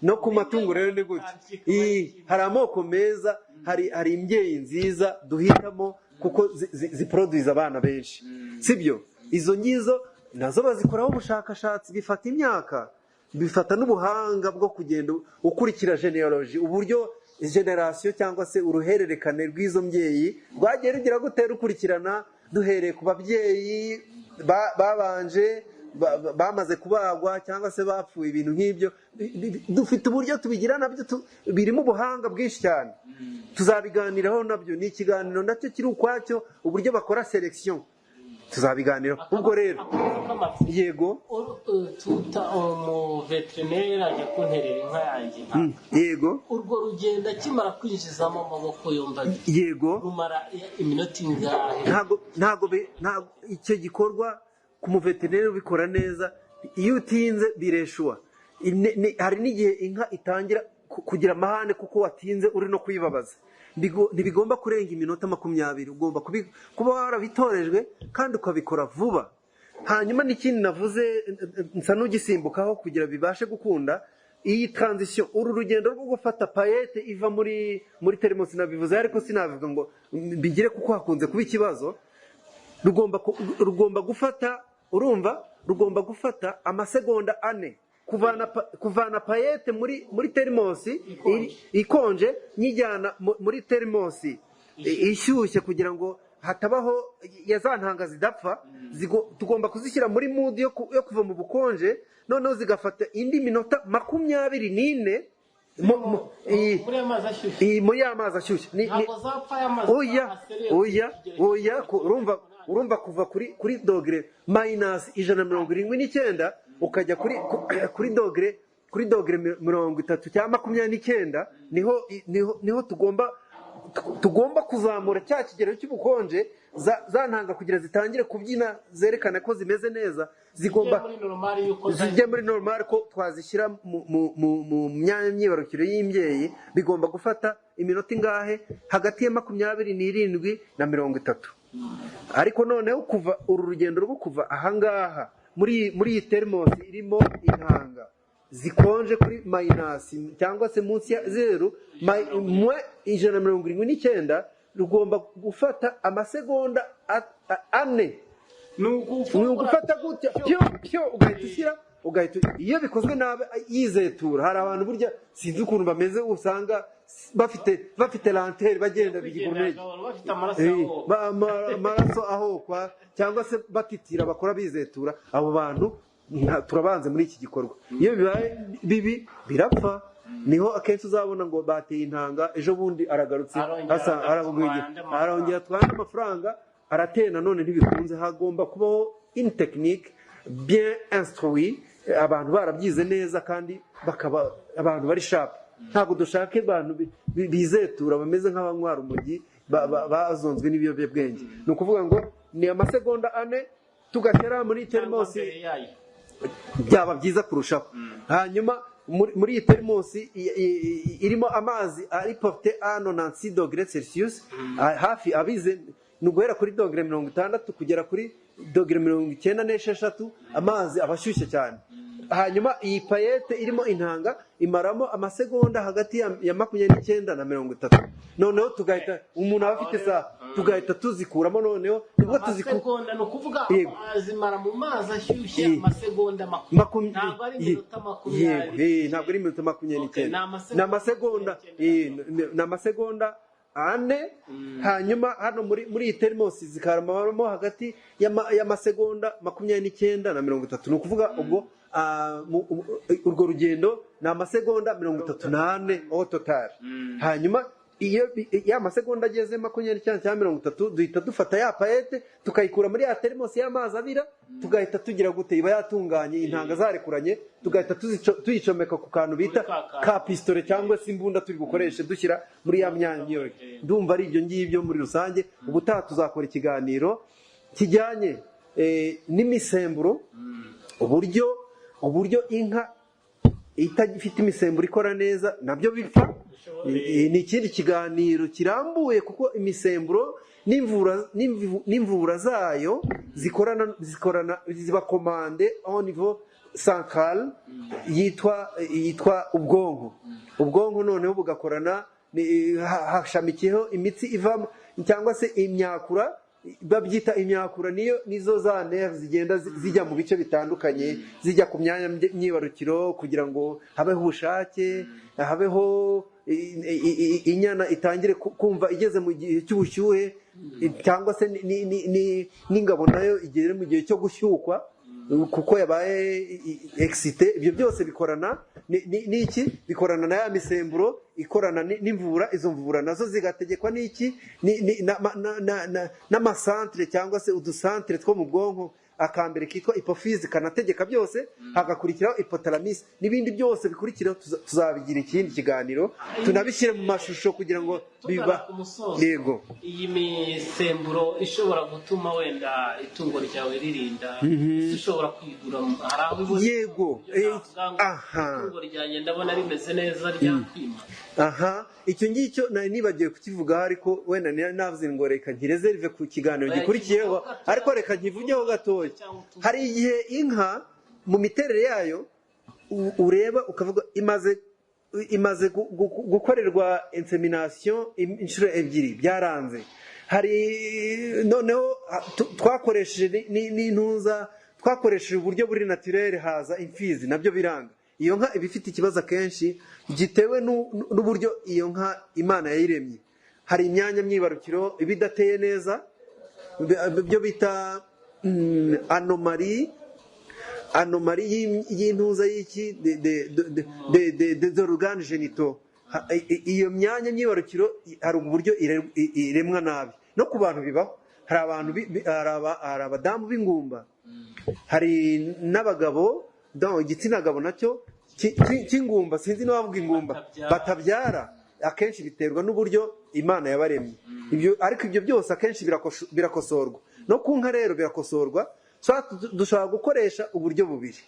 No ku matungo rero ni gutya. Hari amoko meza, hari imbyeyi nziza duhitamo kuko ziproduza abana benshi, sibyo? Izo ngizo nazo bazikoraho ubushakashatsi, bifata imyaka, bifata n'ubuhanga bwo kugenda ukurikira genealogy, uburyo generation cyangwa se uruhererekane rw'izo mbyeyi rwagiye rugira gute, rukurikirana. Duhereye ku babyeyi babanje bamaze kubagwa cyangwa se bapfuye, ibintu nk'ibyo. Dufite uburyo tubigira nabyo, birimo ubuhanga bwinshi cyane. Tuzabiganiraho nabyo, ni ikiganiro nacyo kiri ukwacyo, uburyo bakora sélection tuzabiganiraho. Ubwo rero Akabazo k'amatsiko. Yego. Tuta umuveterineri ajya kunterera inka yanjye intanga. Yego. Urwo rugendo akimara kwinjizamo amaboko yombi abiri, rumara iminota ingahe? Ntabwo icyo gikorwa ku muveterineri ubikora neza, iyo utinze bireshuwa. Hari n'igihe inka itangira kugira amahane kuko watinze uri no kuyibabaza. Ntibigomba kurenga iminota 20. Ugomba kuba warabitorejwe kandi ukabikora vuba. Hanyuma n'ikindi navuze nsa n'ugisimbukaho kugira bibashe gukunda iyi transition, uru rugendo rwo gufata paillette iva muri thermos, nabivuze ariko sinabivuga ngo mbigire kuko hakunze kuba ikibazo. Rugomba gufata, urumva, rugomba gufata amasegonda 4 kuvana paillette muri thermos ikonje nyijyana muri thermos ishyushye, kugira ngo hatabaho ya za ntanga zidapfa. Tugomba kuzishyira muri mode yo kuva mu bukonje, noneho zigafata indi minota 24 Muri ayo mazi ashyushye? Iyi muri ya mazi ashyushye. Ntabwo zapfa aya mazi Oya. asereye Oya. ku kigero Oya, urumva kuva kuri degré minus 179 ukajya kuri degré 30 cyangwa 29, niho tugomba kuzamura cya kigero cy'ubukonje za ntanga kugira zitangire kubyina, zerekana ko zimeze neza. Zigomba muri normal yuko zijya muri normal ko twazishyira mu myanya myibarukiro y'imbyeyi. Bigomba gufata iminota ingahe? Hagati ya 27 na 30. Ariko noneho kuva uru rugendo rwo kuva ahangaha muri iyi thermos irimo intanga zikonje kuri minus cyangwa se munsi ya zeru, mwe 179, rugomba gufata amasegonda 4. Ni Ni ugufata gutya pyo pyo, ugahita ushyira, ugahita. Iyo bikozwe nabi yizetura. Hari abantu burya sinzi ukuntu bameze, usanga bafite lenteur, bagenda bigigumege. Bafite amaraso aho. Amaraso ahokwa cyangwa se batitira, bakora bizetura. Abo bantu turabanze muri iki gikorwa. Iyo bibaye bibi birapfa. Niho akenshi uzabona ngo bateye intanga, ejo bundi aragarutse. Arongera asa agatwara aragwingira, andi mafaranga. Arongera atwara amafaranga, aratera nanone ntibikunze. Hagomba kubaho une technique bien instruit, abantu barabyize neza kandi bakaba abantu bari sharp. Ntabwo dushaka abantu bizetura, bameze nk'abanywa urumogi, bazonzwe n'ibiyobyabwenge. Ni ukuvuga ngo ni amasegonda 4, tugashyira muri Cyangwa thermos. mbere yayo. Byaba byiza kurushaho. Hanyuma muri iyi thermos irimo amazi ari porté à 96 degrés Celsius, hafi abize, ni uguhera kuri degré 60 kugera kuri degré 96, amazi aba ashyushye cyane. Hanyuma iyi paillette irimo intanga imaramo amasegonda hagati ya 29 na 30. Noneho tugahita, umuntu aba afite saa, tugahita tuzikuramo. Noneho nibwo tuzikura. Amasegonda, ni ukuvuga Yego. zimara mu mazi ashyushye amasegonda 20? Ntabwo ari iminota 20? Yego, ntabwo ari iminota makumyabiri Okay, n'icyenda. ni amasegonda Ni amasegonda 29. Ni amasegonda 4. Hanyuma hano muri iyi thermos zikamaramo hagati y'amasegonda 29 na 30. Ni ukuvuga ubwo urwo rugendo ni amasegonda 34 au total. Hanyuma iyo ya masegonda ageze 29 cyangwa 30, duhita dufata ya paillette tukayikura muri ya thermos y'amazi abira, tugahita tugira gute? Iba yatunganye, intanga zarekuranye, tugahita tuyicomeka ku kantu bita Muri ka kantu. ka pistolet cyangwa se imbunda turi bukoreshe dushyira muri ya myanya myibarukiro. Ndumva ari ibyo ngibyo muri rusange. Ubutaha tuzakora ikiganiro kijyanye n'imisemburo, uburyo inka itagifite imisemburo ikora neza nabyo bipfa. Ni ikindi kiganiro kirambuye, kuko imisemburo n'imvura zayo zikorana, ziba commandé au niveau central yitwa ubwonko. Ubwonko noneho bugakorana hashamikiyeho imitsi ivamo cyangwa se imyakura, babyita imyakura, niyo nizo za nerfs zigenda zijya mu bice bitandukanye, zijya ku myanya myibarukiro kugira ngo habeho ubushake, habeho inyana itangire kumva igeze mu gihe cy'ubushyuhe. cyangwa se n'ingabo nayo igere mu gihe cyo gushyukwa kuko yabaye excité. Ibyo byose bikorana n'iki? Bikorana na ya misemburo ikorana n'imvubura. Izo mvubura nazo zigategekwa n'iki? N'amasantere cyangwa se udusantere two mu bwonko. Akambere kitwa hypophyse kanategeka byose, hagakurikiraho hypothalamus n'ibindi byose bikurikiraho. Tuzabigira ikindi kiganiro, tunabishyire mu mashusho kugira ngo Tugana biba ku musozo, Yego. iyi misemburo ishobora gutuma wenda itungo ryawe ririnda, ese ushobora kuyigura? Hari aho iboneka? Yego. Ku buryo navuga ngo itungo ryanjye ndabona rimeze neza, ryakwima. Aha, icyo ngicyo nari nibagiwe kukivugaho, ariko wenda nari navuze ngo reka nkireserve ku kiganiro Oya, gikurikiyeho. kivugeho gatoya. Ariko reka nkivugeho gatoya. Cyangwa utuvuge. Hari igihe inka mu miterere yayo ureba ukavuga imaze gukorerwa insémination inshuro ebyiri byaranze. Hari noneho twakoresheje n'intuza, twakoresheje uburyo buri naturel, haza imfizi, nabyo biranga. Iyo nka iba ifite ikibazo akenshi gitewe n'uburyo iyo nka Imana yayiremye. Hari imyanya myibarukiro iba idateye neza, byo bita anomalie y'intuza y'iki de organes génitaux. Iyo myanya myibarukiro hari uburyo iremwa nabi. No ku bantu bibaho, hari abantu hari abadamu b'ingumba, hari n'abagabo, donc igitsina gabo nacyo cy'ingumba, sinzi niba bavuga ingumba. Batabyara. Batabyara. Akenshi biterwa n'uburyo Imana yabaremye ibyo, ariko ibyo byose akenshi birakosorwa. No ku nka rero birakosorwa. Dushobora gukoresha uburyo bubiri.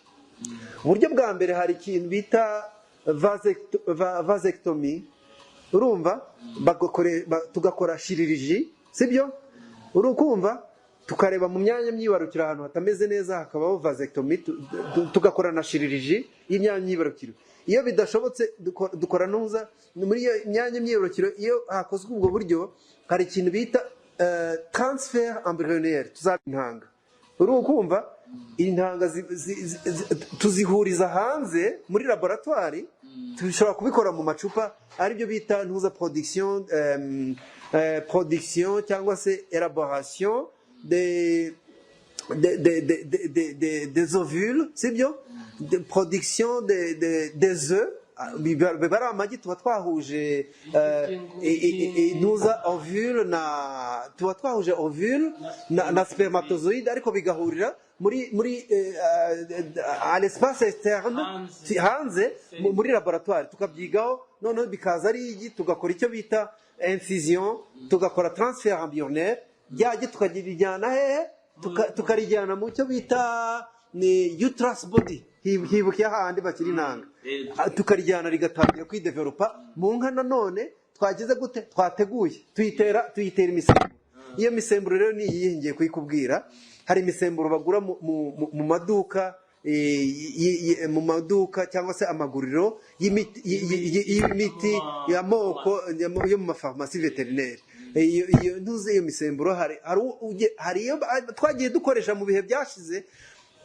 Uburyo bwa mbere, hari ikintu bita vasectomie, urumva, tugakora chirurgie, sibyo? Urukumva, tukareba mu myanya myibarukiro ahantu hatameze neza, hakabaho vasectomie, tugakora na chirurgie y'imyanya myibarukiro. Iyo bidashobotse, dukora nuza muri iyo myanya myibarukiro. Iyo hakozwe ubwo buryo, hari ikintu bita transfert embryonnaire, tuzaba intanga, urukumva, intanga tuzihuriza hanze muri laboratoire. Dushobora kubikora mu macupa, aribyo bita ntuza production cyangwa se élaboration des ovules, sibyo, de production des œufs. Ah, biba ari amagi. Tuba twahuje intuza ovule na, tuba twahuje ovule na spermatozoïde, ariko bigahurira muri à l'espace externe. Hanze. Hanze muri laboratoire, tukabyigaho, noneho bikaza ari igi, tugakora icyo bita incision, tugakora transfert embryonnaire ryagi, tukarijyana hehe? Tukarijyana mu cyo bita ni uterus body, hibukiye hahandi bakiri intanga. Ah, tukarijyana rigatangira kwidevelopa mu nka. Nanone twagize gute? Twateguye, tuyitera imisemburo. Iyo misemburo rero ni iyihe? Ngiye kuyikubwira. Hari imisemburo bagura mu maduka, mu maduka cyangwa se amaguriro y'imiti y'amoko yo mu mafarumasi vétérinaire. Iyo ntuzi, iyo misemburo hari iyo twagiye dukoresha mu bihe byashize,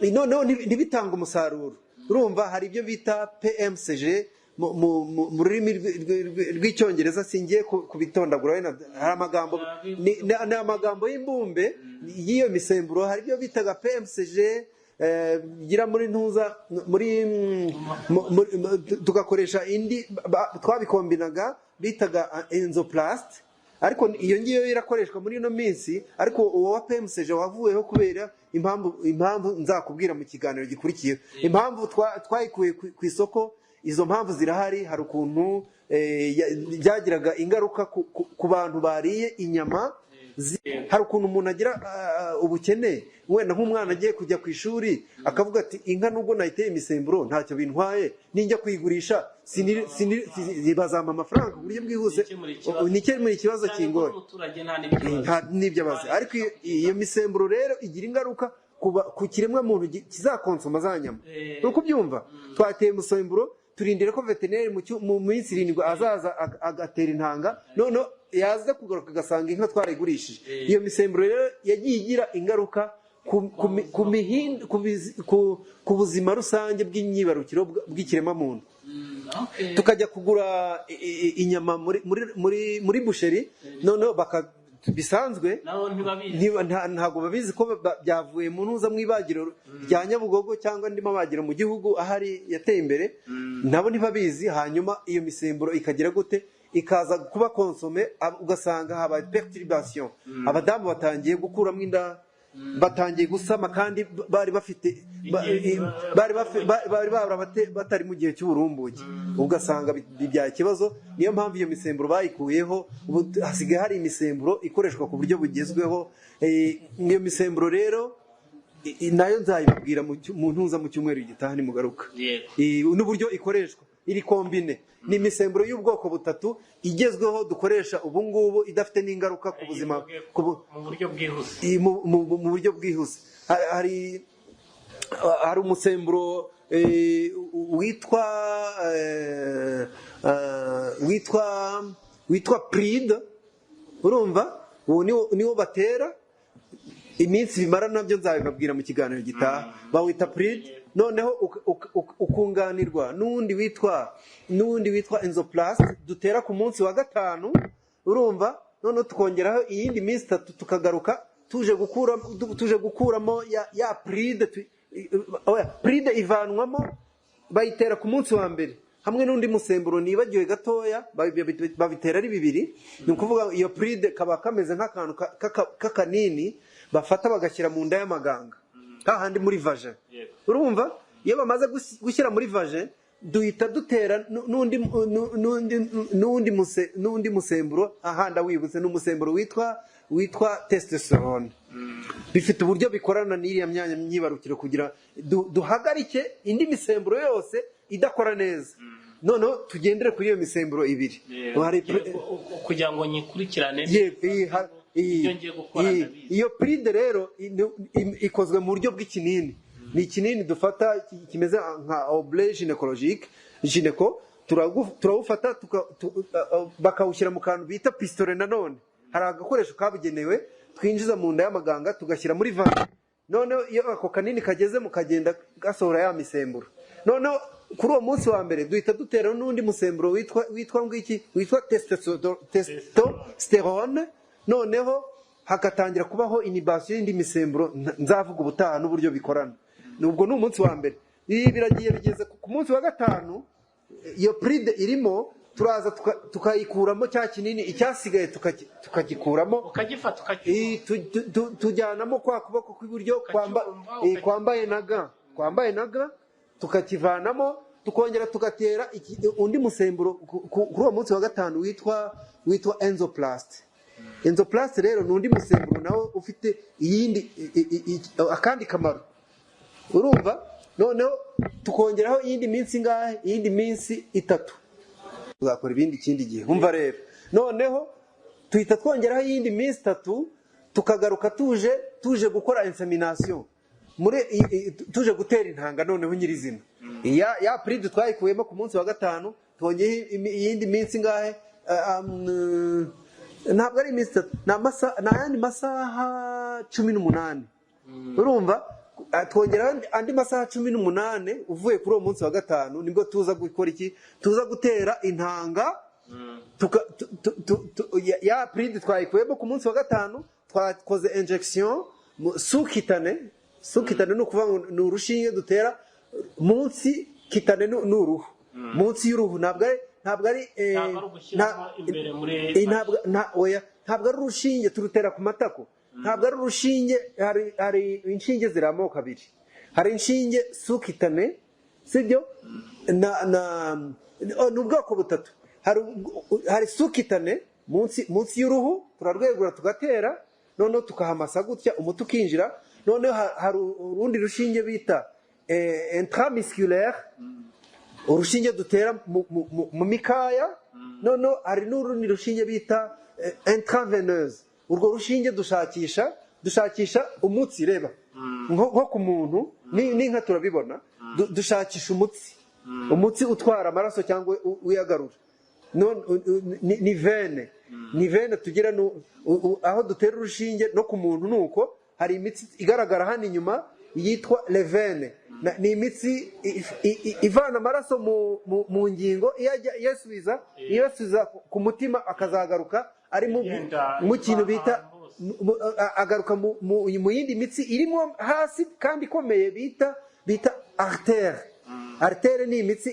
noneho ntibitange umusaruro. Urumva, hari ibyo bita PMCG mu rurimi rw'Icyongereza. Singiye kubitondagura wenda, hari amagambo, ni amagambo y'imbumbe y'iyo misemburo. Hari ibyo bitaga PMCG, gira muri ntuza muri tugakoresha indi twabikombinaga bitaga Enzoplast, ariko iyo ngiyo irakoreshwa muri ino minsi. Ariko uwo wa PMCG wavuyeho kubera impamvu nzakubwira mu kiganiro gikurikiye, impamvu twayikuye ku isoko. Izo mpamvu zirahari. Hari ukuntu byagiraga ingaruka ku bantu bariye inyama. Hari ukuntu umuntu agira ubukene, wenda nk'umwana agiye kujya ku ishuri, akavuga ati: "Inka nubwo nayiteye imisemburo ntacyo bintwaye, ninjya kuyigurisha bazampa amafaranga ku buryo bwihuse." Nikemure ikibazo. Nikemure ikibazo Cyane ko kingoye. n'umuturage nta n'ibyo azi. Nta n'ibyo abazi. Ariko iyo misemburo rero igira ingaruka ku kiremwa muntu kizakonsoma za nyama. Uri kubyumva? Twateye umusemburo, turindire ko veterineri mu minsi 7 azaza agatera intanga, noneho yaza kugaruka agasanga inka twarayigurishije. Iyo misemburo rero yagiye igira ingaruka ku mihin- ku bizi- ku- ku buzima rusange bw'imyibarukiro bw'ikiremwamuntu. Tukajya kugura inyama muri boucherie, noneho bisanzwe. Nabo ntibabizi. Ntabwo babizi ko byavuye mu ntuza, mu ibagiro rya Nyabugogo cyangwa andi mabagiro mu gihugu ahari yateye imbere. Nabo ntibabizi. Hanyuma iyo misemburo ikagira gute? Ikaza kuba consommée, ugasanga habaye perturbation, abadamu batangiye gukuramo inda, batangiye gusama kandi bari bafite bari batari mu gihe cy'uburumbuke, ugasanga bibyaye ikibazo. Niyo mpamvu iyo misemburo bayikuyeho. Ubu hasigaye hari imisemburo ikoreshwa ku buryo bugezweho. Iyo misemburo rero nayo nzayibabwira mu ntuza, mu cyumweru gitaha nimugaruka. N'uburyo ikoreshwa iri combinée. Ni imisemburo y'ubwoko butatu igezweho dukoresha ubu ngubu, idafite n'ingaruka ku buzima mu buryo bwihuse. Mu buryo bwihuse. Hari umusemburo witwa witwa PRID. Urumva, uwo niwo batera. Iminsi bimara nabyo nzabibabwira mu kiganiro gitaha. Bawita PRID. Noneho ukunganirwa n'uwundi witwa Enzoplast, dutera ku munsi wa gatanu. Urumva, noneho tukongeraho iyindi minsi 3, tukagaruka tuje gukuramo ya PRID. Oya, PRID ivanwamo, bayitera ku munsi wa mbere hamwe n'undi musemburo nibagiwe gatoya. Babitera ari bibiri. Ni ukuvuga iyo PRID kaba kameze nk'akantu k'akanini bafata bagashyira mu nda y'amaganga, hahandi muri vagin. Urumva, iyo bamaze gushyira muri vagin, duhita dutera n'undi musemburo ahandi wibutse, ni umusemburo witwa testosterone. Bifite uburyo bikorana n'iriya myanya myibarukiro kugira duhagarike indi misemburo yose idakora neza, noneho tugendere kuri iyo misemburo ibiri. Kugira ngo nyikurikirane. Yego, Ibyo ngiye gukora ndabizi. Iyo PRID rero ikozwe mu buryo bw'ikinini. Ni ikinini dufata kimeze nka oblet gynécologique, gynéco. Turawufata, bakawushyira mu kantu bita pistolet. Nanone hari agakoresho kabugenewe twinjiza mu nda y'amaganga, tugashyira muri vagin. Noneho iyo ako kanini kageze mu kagenda gasohora ya misemburo. Noneho kuri uwo munsi wa mbere duhita dutera n'undi musemburo witwa ngwiki, witwa testosterone. Noneho hagatangira kubaho inhibition y'indi misemburo nzavuga ubutaha n'uburyo bikorana. Ubwo ni umunsi wa mbere. Ibi biragiye bigeze ku munsi wa gatanu, iyo PRID irimo, turaza tukayikuramo cya kinini, icyasigaye tukagikuramo. Ukagifata, ukacyumva. Tujyanamo kwa kuboko kw'iburyo Ukacyumva, kwambaye na gants, tukakivanamo, tukongera tugatera undi musemburo kuri uwo munsi wa gatanu witwa Enzoplast. Enzoplast rero ni undi musemburo nawo ufite iyindi akandi kamaro. Urumva, noneho tukongeraho iyindi minsi ingahe? Iyindi minsi 3. Tuzakora ibindi ikindi gihe. Umva rero, noneho tuhita twongeraho iyindi minsi 3, tukagaruka tuje gukora insémination muri tuje gutera intanga. Noneho nyirizina ya PRID twayikuyemo ku munsi wa gatanu, twongeyeho iyindi minsi ingahe? Ntabwo ari iminsi 3, ni ayandi masaha 18. Urumva, twongeraho andi masaha 18 uvuye kuri uwo munsi wa gatanu, nibwo tuza gukora iki? Tuza gutera intanga. Ya PRID twayikuyemo ku munsi wa gatanu, twakoze injection sous-cutanée. Sous-cutanée ni ukuvuga ngo ni urushinge dutera munsi. Cutanée ni uruhu, munsi y'uruhu. Ntabwo ari Ntabwo ari ugushyiramo imbere muri ntabwo, oya, ntabwo ari urushinge turutera ku matako, ntabwo ari urushinge. Hari inshinge ziri amoko abiri. Hari inshinge sous-cutanée, sibyo? na na oh, ni ubwoko butatu. Hari sous-cutanée, munsi y'uruhu, turarwegura tugatera, noneho tukahamasa gutya, umuti ukinjira. Noneho hari urundi rushinge bita intramusculaire, urushinge dutera mu mikaya. Noneho hari n'urundi rushinge bita intraveineuse. Urwo rushinge dushakisha umutsi. Reba nko ku muntu n'inka turabibona. Dushakisha umutsi utwara amaraso cyangwa uyagarura. Ni veine tugira aho dutera urushinge. No ku muntu ni uko, hari imitsi igaragara hano inyuma yitwa les veines. Ni imitsi ivana amaraso mu ngingo, iyasubiza ku mutima, akazagaruka. ari Igenda mu kintu iva bita ahantu hose. Agaruka mu yindi mitsi irimo hasi kandi ikomeye bita artère. Artère ni imitsi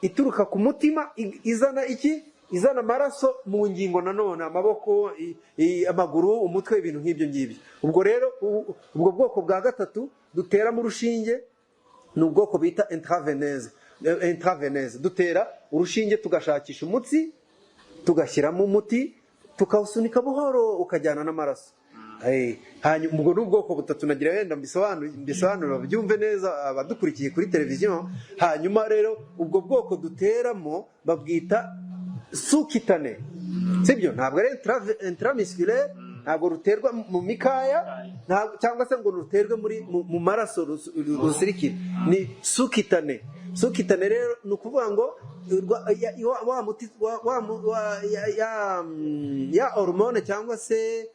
ituruka ku mutima, izana iki? Izana amaraso mu ngingo nanone, amaboko, amaguru, umutwe, ibintu nk'ibyo ngibyo. Ubwo rero ubwo bwoko bwa gatatu duteramo urushinge ni ubwoko bita intraveineuse. Intraveineuse, dutera urushinge tugashakisha umutsi, tugashyiramo umuti, tukawusunika buhoro, ukajyana n'amaraso. Hanyuma ubwo ni ubwoko butatu nagira wenda mbisobanure babyumve neza abadukurikiye kuri televiziyo. Hanyuma rero ubwo bwoko duteramo babwita sous-cutané, sibyo? Ntabwo ari intramusculaire, ntabwo ruterwa mu mikaya, cyangwa se ngo ruterwe mu maraso rusirikire. Ni sous-cutané. Sous-cutané rero ni ukuvuga ngo wa muti wa, wa, wa, ya, ya, ya hormone cyangwa se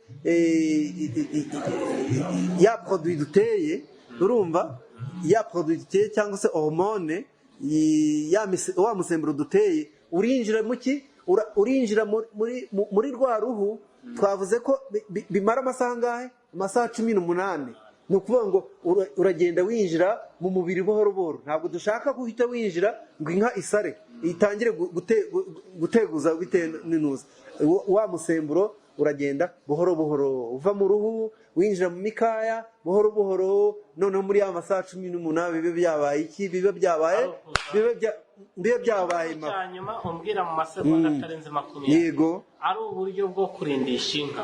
ya produit duteye, urumva, ya produit duteye cyangwa se hormone, wa musemburo duteye urinjira mu ki? Urinjira muri rwa ruhu. Twavuze ko bimara amasaha angahe? Amasaha 18. Ni ukuvuga ngo uragenda winjira mu mubiri buhoro buhoro. Ntabwo dushaka guhita winjira ngo inka isare, itangire guteguza bitewe n'inuza. Wa musemburo uragenda buhoro buhoro uva mu ruhu, winjira mu mikaya buhoro buhoro. Noneho muri ya masaha 18 bibe byabaye iki? Bibe byabaye bibe byabaye Cya nyuma umbwira mu masegonda atarenze 20. Yego. Ari uburyo bwo kurindisha inka,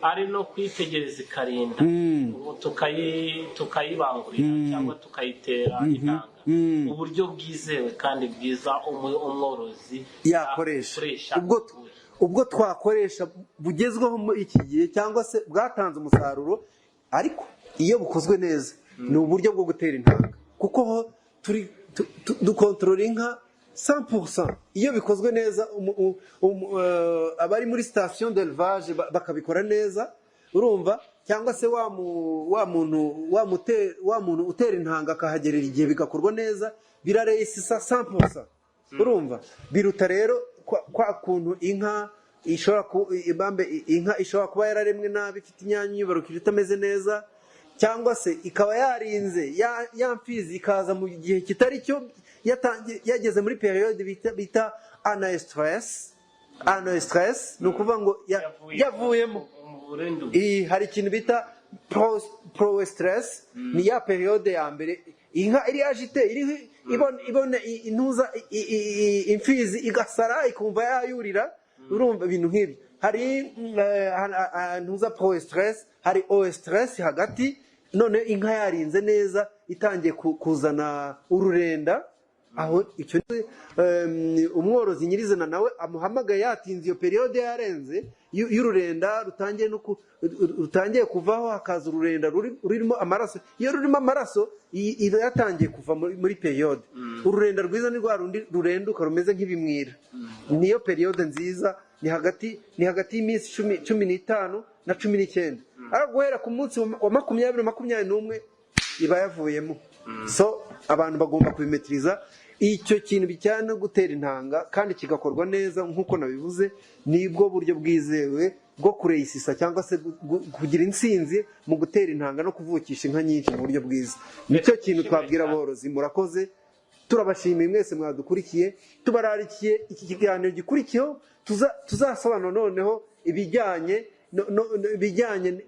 ari no kwitegereza ikarinda, ubu tukayibangurira cyangwa tukayitera intanga, uburyo bwizewe kandi bwiza umworozi yakoresha. Ubwo twakoresha bugezweho muri iki gihe cyangwa se bwatanze umusaruro, ariko iyo bukozwe neza, ni uburyo bwo gutera intanga, kuko ho turi dukontorora inka 100% iyo bikozwe neza. Abari muri station d'élevage bakabikora neza, urumva, cyangwa se wa muntu utera intanga akahagerera igihe, bigakorwa neza, biraresisa 100%. Urumva, biruta rero kwa kuntu inka ishobora ku ibambe inka ishobora kuba yararemwe nabi, ifite imyanya myibarukiro itameze neza, cyangwa se ikaba yarinze ya mfizi ikaza mu gihe kitari cyo, yageze muri période bita anoestrus. Anoestrus ni ukuvuga ngo yavuyemo. Mu burindu. Iyi hari ikintu bita proestrus, ni ya période ya mbere inka iri agitée, iri ibona intuza imfizi, igasara, ikumva yayurira. Urumva, ibintu nk'ibyo. Hari ntuza proestrus, hari oestrus hagati. None inka yarinze neza, itangiye kuzana ururenda, aho icyo umworozi nyirizina nawe amuhamagaye yatinze, iyo période yarenze y'ururenda rutangiye no rutangiye kuvaho, hakaza ururenda rurimo amaraso. Iyo rurimo amaraso, iba yatangiye kuva muri période. Ururenda rwiza ni rwa rundi rurenduka rumeze nk'ibimwira, niyo période nziza. Ni hagati y'iminsi 15 na 19, ariko guhera ku munsi wa 20, 21 iba yavuyemo. So abantu bagomba kubimetiriza icyo kintu bijyana no gutera intanga, kandi kigakorwa neza nk'uko nabivuze. Nibwo buryo bwizewe bwo kureyisisa cyangwa se kugira intsinzi mu gutera intanga no kuvukisha inka nyinshi mu buryo bwiza. Nicyo kintu twabwira aborozi. Murakoze, turabashimiye mwese mwadukurikiye. Tubararikiye iki kiganiro gikurikiyeho, tuzasobanura noneho ibijyanye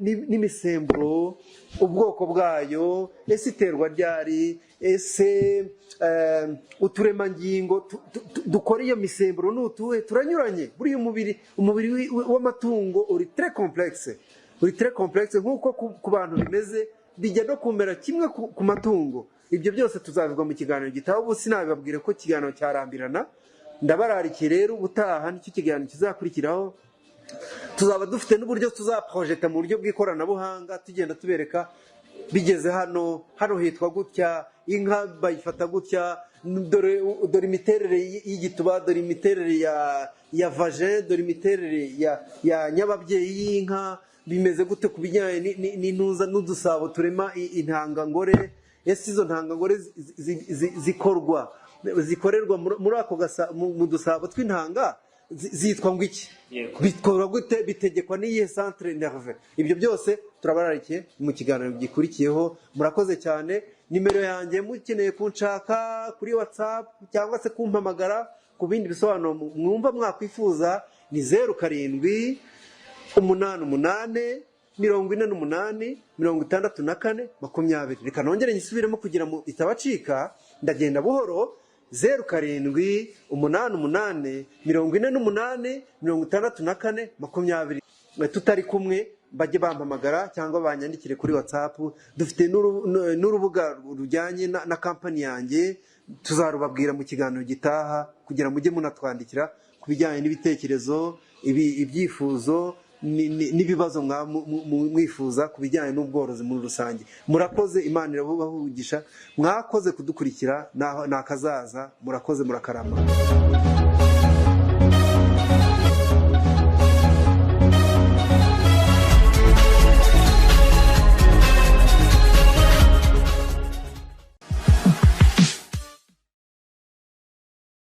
n'imisemburo, ubwoko bwayo, ese iterwa ryari, ese uturemangingo dukora iyo misemburo ni utuhe? Turanyuranye. Buriya umubiri w'amatungo uri très complexe, uri très complexe nk'uko ku bantu bimeze, bijya no kumera kimwe ku matungo. Ibyo byose tuzabivuga mu kiganiro gitaha. Ubu sinabibabwire ko ikiganiro cyarambirana. Ndabararikiye rero, ubutaha nicyo kiganiro kizakurikiraho. Tuzaba dufite n'uburyo tuzaprojeta mu buryo bw'ikoranabuhanga, tugenda tubereka bigeze hano, hano hitwa gutya, inka bayifata gutya, dore imiterere y'igituba, dore imiterere ya vagin, dore imiterere ya nyababyeyi y'inka bimeze gute ku bijyanye n'intuza n'udusabo turema intangangore. Ese izo ntangangore zikorwa zikorerwa muri ako mu dusabo tw'intanga? zitwa ngo iki? Bikorwa gute? Bitegekwa n'iyihe centre nerveux? Ibyo byose turabararikiye mu kiganiro gikurikiyeho. Murakoze cyane. Nimero yanjye, mukeneye kunshaka kuri WhatsApp cyangwa se kumpamagara ku bindi bisobanuro mwumva mwakwifuza, ni 0788 48 64 20. Reka nongere nyisubiremo kugira ngo itabacika, ndagenda buhoro: 0788 48 64 20. Tutari kumwe, bajye bampamagara cyangwa banyandikire kuri WhatsApp. Dufite n'urubuga rujyanye na kampani yanjye, tuzarubabwira mu kiganiro gitaha, kugira mujye munatwandikira ku bijyanye n'ibitekerezo, ibyifuzo n'ibibazo mwifuza ku bijyanye n'ubworozi muri rusange. Murakoze, Imana irabubahugisha. Mwakoze kudukurikira. Ni akazaza. Murakoze, murakarama.